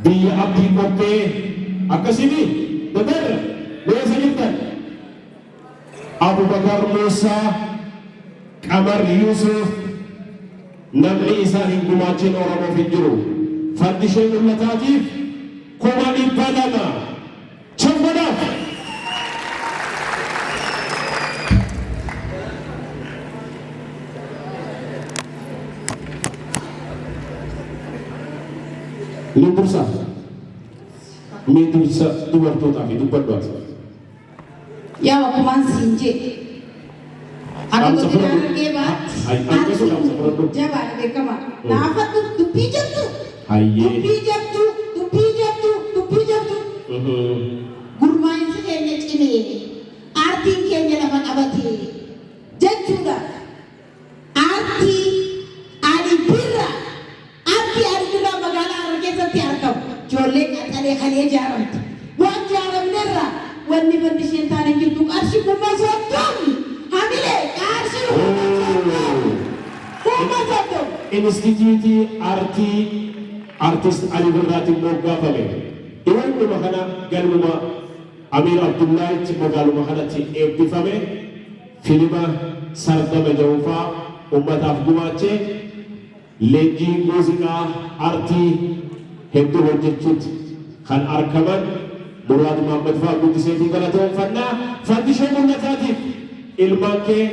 Biyya abdii qophee akkasimi dadar meesa jirtan Abubakar Muusaa Qamar Yuusuf namni isaan hin gumaachin Oromoof hin jiru. Fandishee Mul'ataatiif 200,000 chambanaaf. Ni dursa. Mee dursa dubartootaa fi dubbadhu ati. Yaa akkumaan siin jedhe. Akka Dhaamsa godina fudhadhu. Harargee Bahaatti Hay, hanqisuu dhaamsa fudhadhu. jabaadha beekamaa. Naafadhu dubbii jabduu. Hayyee. Dubbii jabduu, dubbii jabduu, dubbii jabduu. Gurmaa'insi keenya cimee, aartiin keenya lafa qabatee jechuudha. Aartii Ali Birraa, Aartii Ali Birraa magaalaa Harar keessatti argamu. Ijoollee qaxalee kalee ijaaramte. Waan ijaaramnerraa wanni Fandishee hin taane hin jirtu. Qarshii 30,000 hamilee qarshii 30,000. 30,000. Inistitiyuutii Aartii Artist Ali Birraatiin moggaafame. Dhiyoodhuma kana galmuma Amiir Abdullaahitti magaaluma kanatti eebbifame. Filima Sardama jedhu faa ummataaf gumaache. Leenjii muuziqaa aartii hedduu hojjechuutti kan arkaman Muraad Mahaammad faa guddiseetii galatoomfanna. Fandishee Mul'ataatiif ilmaan kee,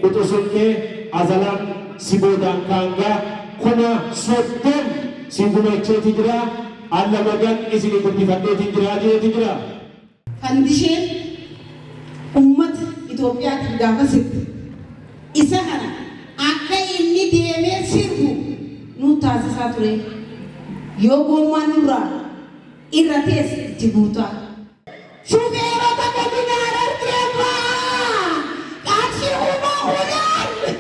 quxusuun kee, Azalaan si boodaan kaangaa 30,000 sii gumeecheeti jira. Alla magan isinii guddifadheetiin jira jeeti jira. Fandisheen ummata Itoophiyaatiif gaafa sirbe isa kana akka inni deemee sirbu nu taasisaa ture. Yoo goommaan nurraa irratees itti guutaa. Shufeerota godina Harargee Bahaa qarshii 10,000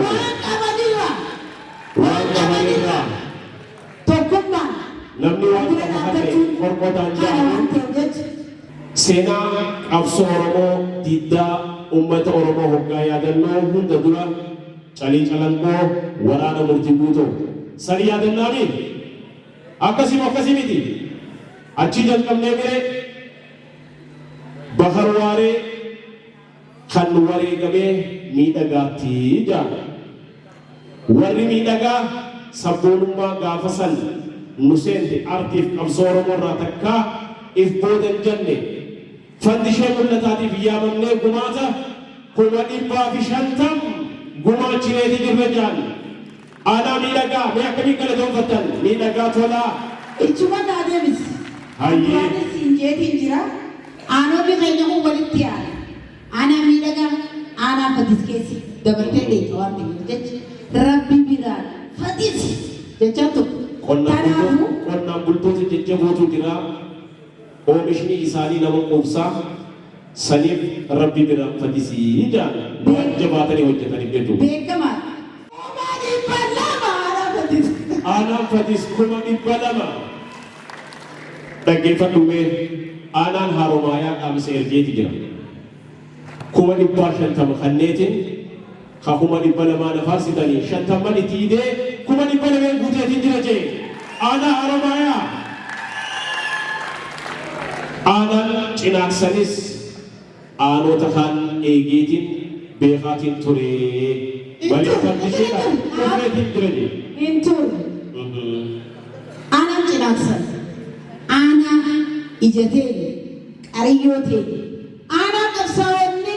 waan qabanirraa Waan qabanirraa. Tokkummaan Namni waan bira qabu hate dhaabbachuun qorqotaan kana jaamu. waan ta'eef jecha. Seenaa qabsoo Oromoo diddaa ummata Oromoo hoggaa yaadannoo hunda dura Calii Calanqoo waraana Murtii Guutoo san yaadannaamii? Akkasi moo akkasii miti? Achii jalqabnee miree Bakar Waaree kan wareegamee Miidhagaatti jaan. Warri Miidhagaa sabboonummaa gaafa san nu seente artiif qabsoo Oromoo irraa takkaa if booda hin janne. Fandishee Mul'ataatiif yaamamnee gumaata 150,000 gumaachineeti jirra jaan. Aanaa Miidhagaa mee akkamiin galatoomfattan? Miidhagaa Tolaa. Ichuma naa deebisi. Hayyee. Duraanis siin jeetiin jira. Aanonni keenya kun walitti yaa'an. Aanaa Miidhagaa aanaa Fadis keessa dabartee deemta waan ta'eef jecha Rabbi biraan Fadis jechaan tokko. Qonnaan Kanaafuu. bultoota qonnaan bultoota jajjabootu jira. Oomishni isaanii nama quubsa. Saniif Rabbi biraan fadisi jaan waan jabaatanii hojjetaniif jechuudha. Beekamaadha. 200,000 aanaa Fadis. Aanaan Fadis 200,000. Dhaggeeffadhu mee aanaan Haromaayaa dhaamsa ergeeti jira. 50,000 kanneetiin ka 200,000 na faarsitanii shantamman itti idee 200,000 guuteetiin jira jee. Aanaa Haromaayaa. Aanaan Cinaaksanis aanota kaan eegeetiin beekaatiin ture malee fandisheedhaan dhufeetiin jira jee. Hin turre. Aanaan Cinaaksan aanaa ija teenya, qariyyoo teenya, aanaa qabsaa'onni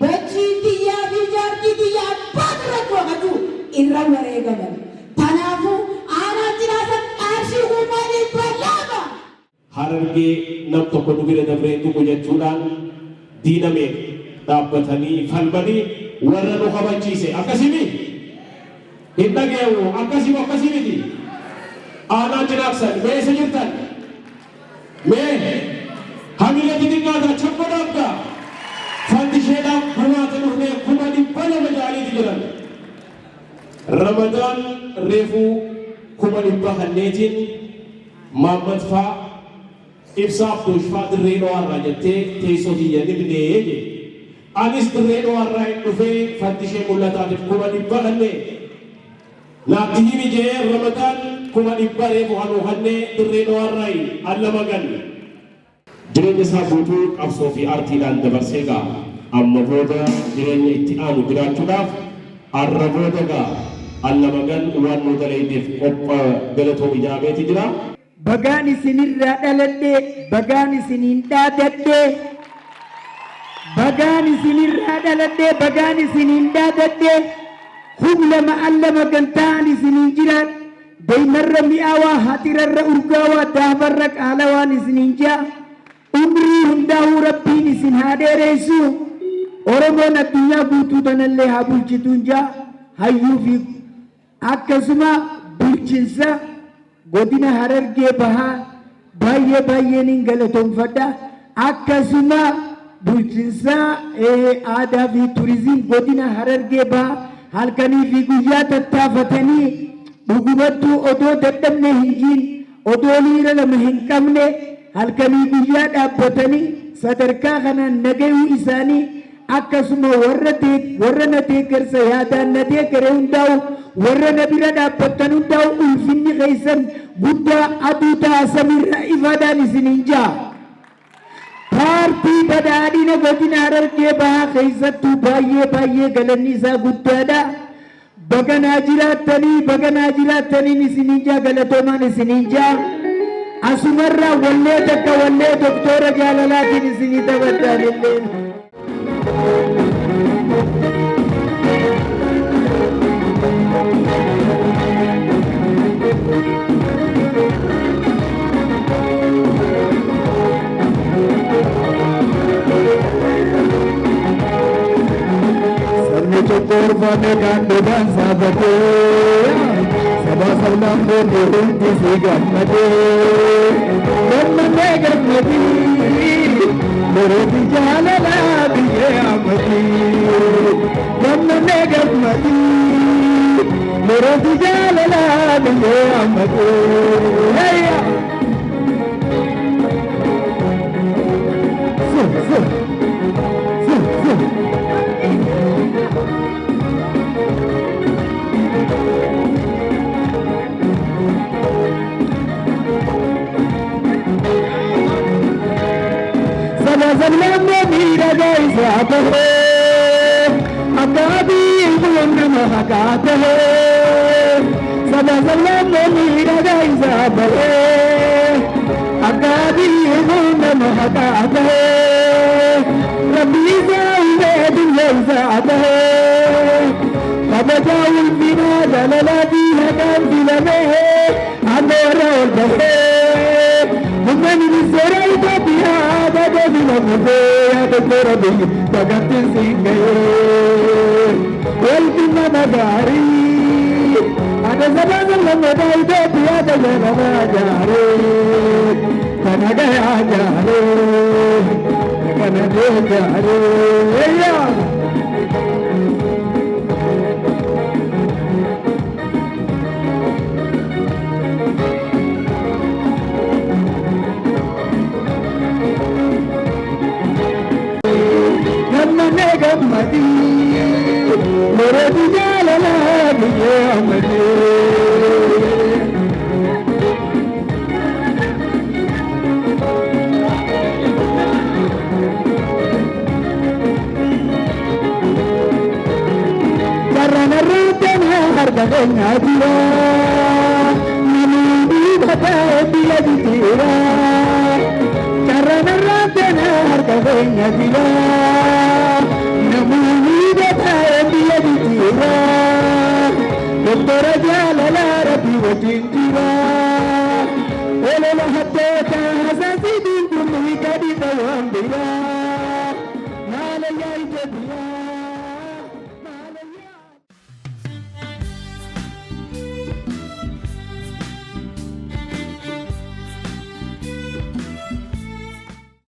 bachii tiyyaa fi jaartii tiyya abbaa dura du'a irra wareegaman. Tanaafuu aanaan Cinaaksan qarshii 200,000. Harargee nam tokko nu bira dabree tuqu jechuudhaan diina meeqa dhaabbatanii falmanii warra nu kabachiise akkasimi? Hin dhageewu akkasi moo akkasii miti? Aanaa Cinaaksan mee eessa jirtan? Mee hamilee xixiqqaataa chappa dhaabda fandisheedhaaf gumaata dhufnee 200,000 ja'aniiti jiran. Ramadaan reefuu 100,000 kanneetiin Maammad faa Ibsaa Abdoosh faa Dirree Dhawaa irraa jettee teessoo tiyya dhibnee jee. Anis Dirree Dhawaa irraa hin dhufee Fandishee Mul'ataatiif 100,000 kannee. Naatti himi jee Ramadaan 100,000 reefu hanuufannee dirree dhawaarraayi allamagan. Jireenya isaa guutuu qabsoo fi aartiidhaan dabarsee gaa amma booda jireenya itti aanu jiraachuudhaaf arra booda gaa allamagan waan nu dalayneef qopha galatoo ijaameeti jira. Bagaan isinirraa dhaladhee, bagaan isiniin dhaadadhee, bagaan isinirraa dhaladhee, bagaan isiniin dhaadadhee, 2000 allama gantaan isiniin jiraan, deemarra mi'aawaa, haxirarra urgaawaa, daafarra qaalawaan isiniin jaa, umrii hundaa'uu Rabbiin isin haa dheeressu, Oromoon addunyaa guutuu tanallee haa bulchituun jaa, hayyuu fi akkasuma bulchinsa godina Harargee Bahaa baay'ee baay'een hin galatoomfadha. Akkasuma bulchinsa aadaa fi turizim godina Harargee Bahaa halkanii fi guyyaa tattaafatanii dhugumattuu odoo dadhabne hin jiin, odoo liira lama hin qabne halkanii guyyaa dhaabbatanii sadarkaa kanaan nagayuu isaanii, akkasuma warra na deeggarsa yaadaan na deeggare hundaa'u, warra na bira dhaabbattan hundaa'u, ulfinni keessan guddaa aduu ta'a samiirra ifaadhaan isiniin jaa. Paartii badhaadhina godina Harargee Bahaa keessattuu baay'ee baay'ee galanni isaa guddaadha. Baganaa jiraattanii, baganaa jiraattaniin isiniin jaa, galatoomaan isiniin jaa. Asumarraa wallee takka wallee doktora jaalalaatiin isinii taphadhaan illeen. Sabni tokko orfame kan dhugaan saafatee, saba sablammoonni hundi si gammadee, gammadee gammadii, Morooti jaalalaa biyyee ammatii, gammadee gammadii, morooti jaalalaa biyyee ammatii. So, so, so, so. Saba sablammoo miidhagaa isaa bahee, akka adii nama haqaa tahee. Saba sablammoo miidhagaa isaa bahee, akka adii nama haqaa tahee. Rabbi isaa uumee biyya isaa tahee, kabajaa ulfinaa jaalalaa fi haqaan filamee, aangoorra ol bahee. Muummeen ministeera Itoophiyaa baga filamutee, yaa doktora biyya bagattiin siin gahee. Walqinna magaarii ada saba sablammoota Itoophiyaa tajaajilaa jaaree, kana gahaa jaaree, kana jaaree. Gammadee gammadii, morooti jaalalaa biyyee ammadee. Carraan harka keenyaa jira, namni diimataa biyya jijjiira. Carraan harka keenya jira, namni diimataa biyya jijjiira. Doktora jaalalaa Rabbi wajjin jira.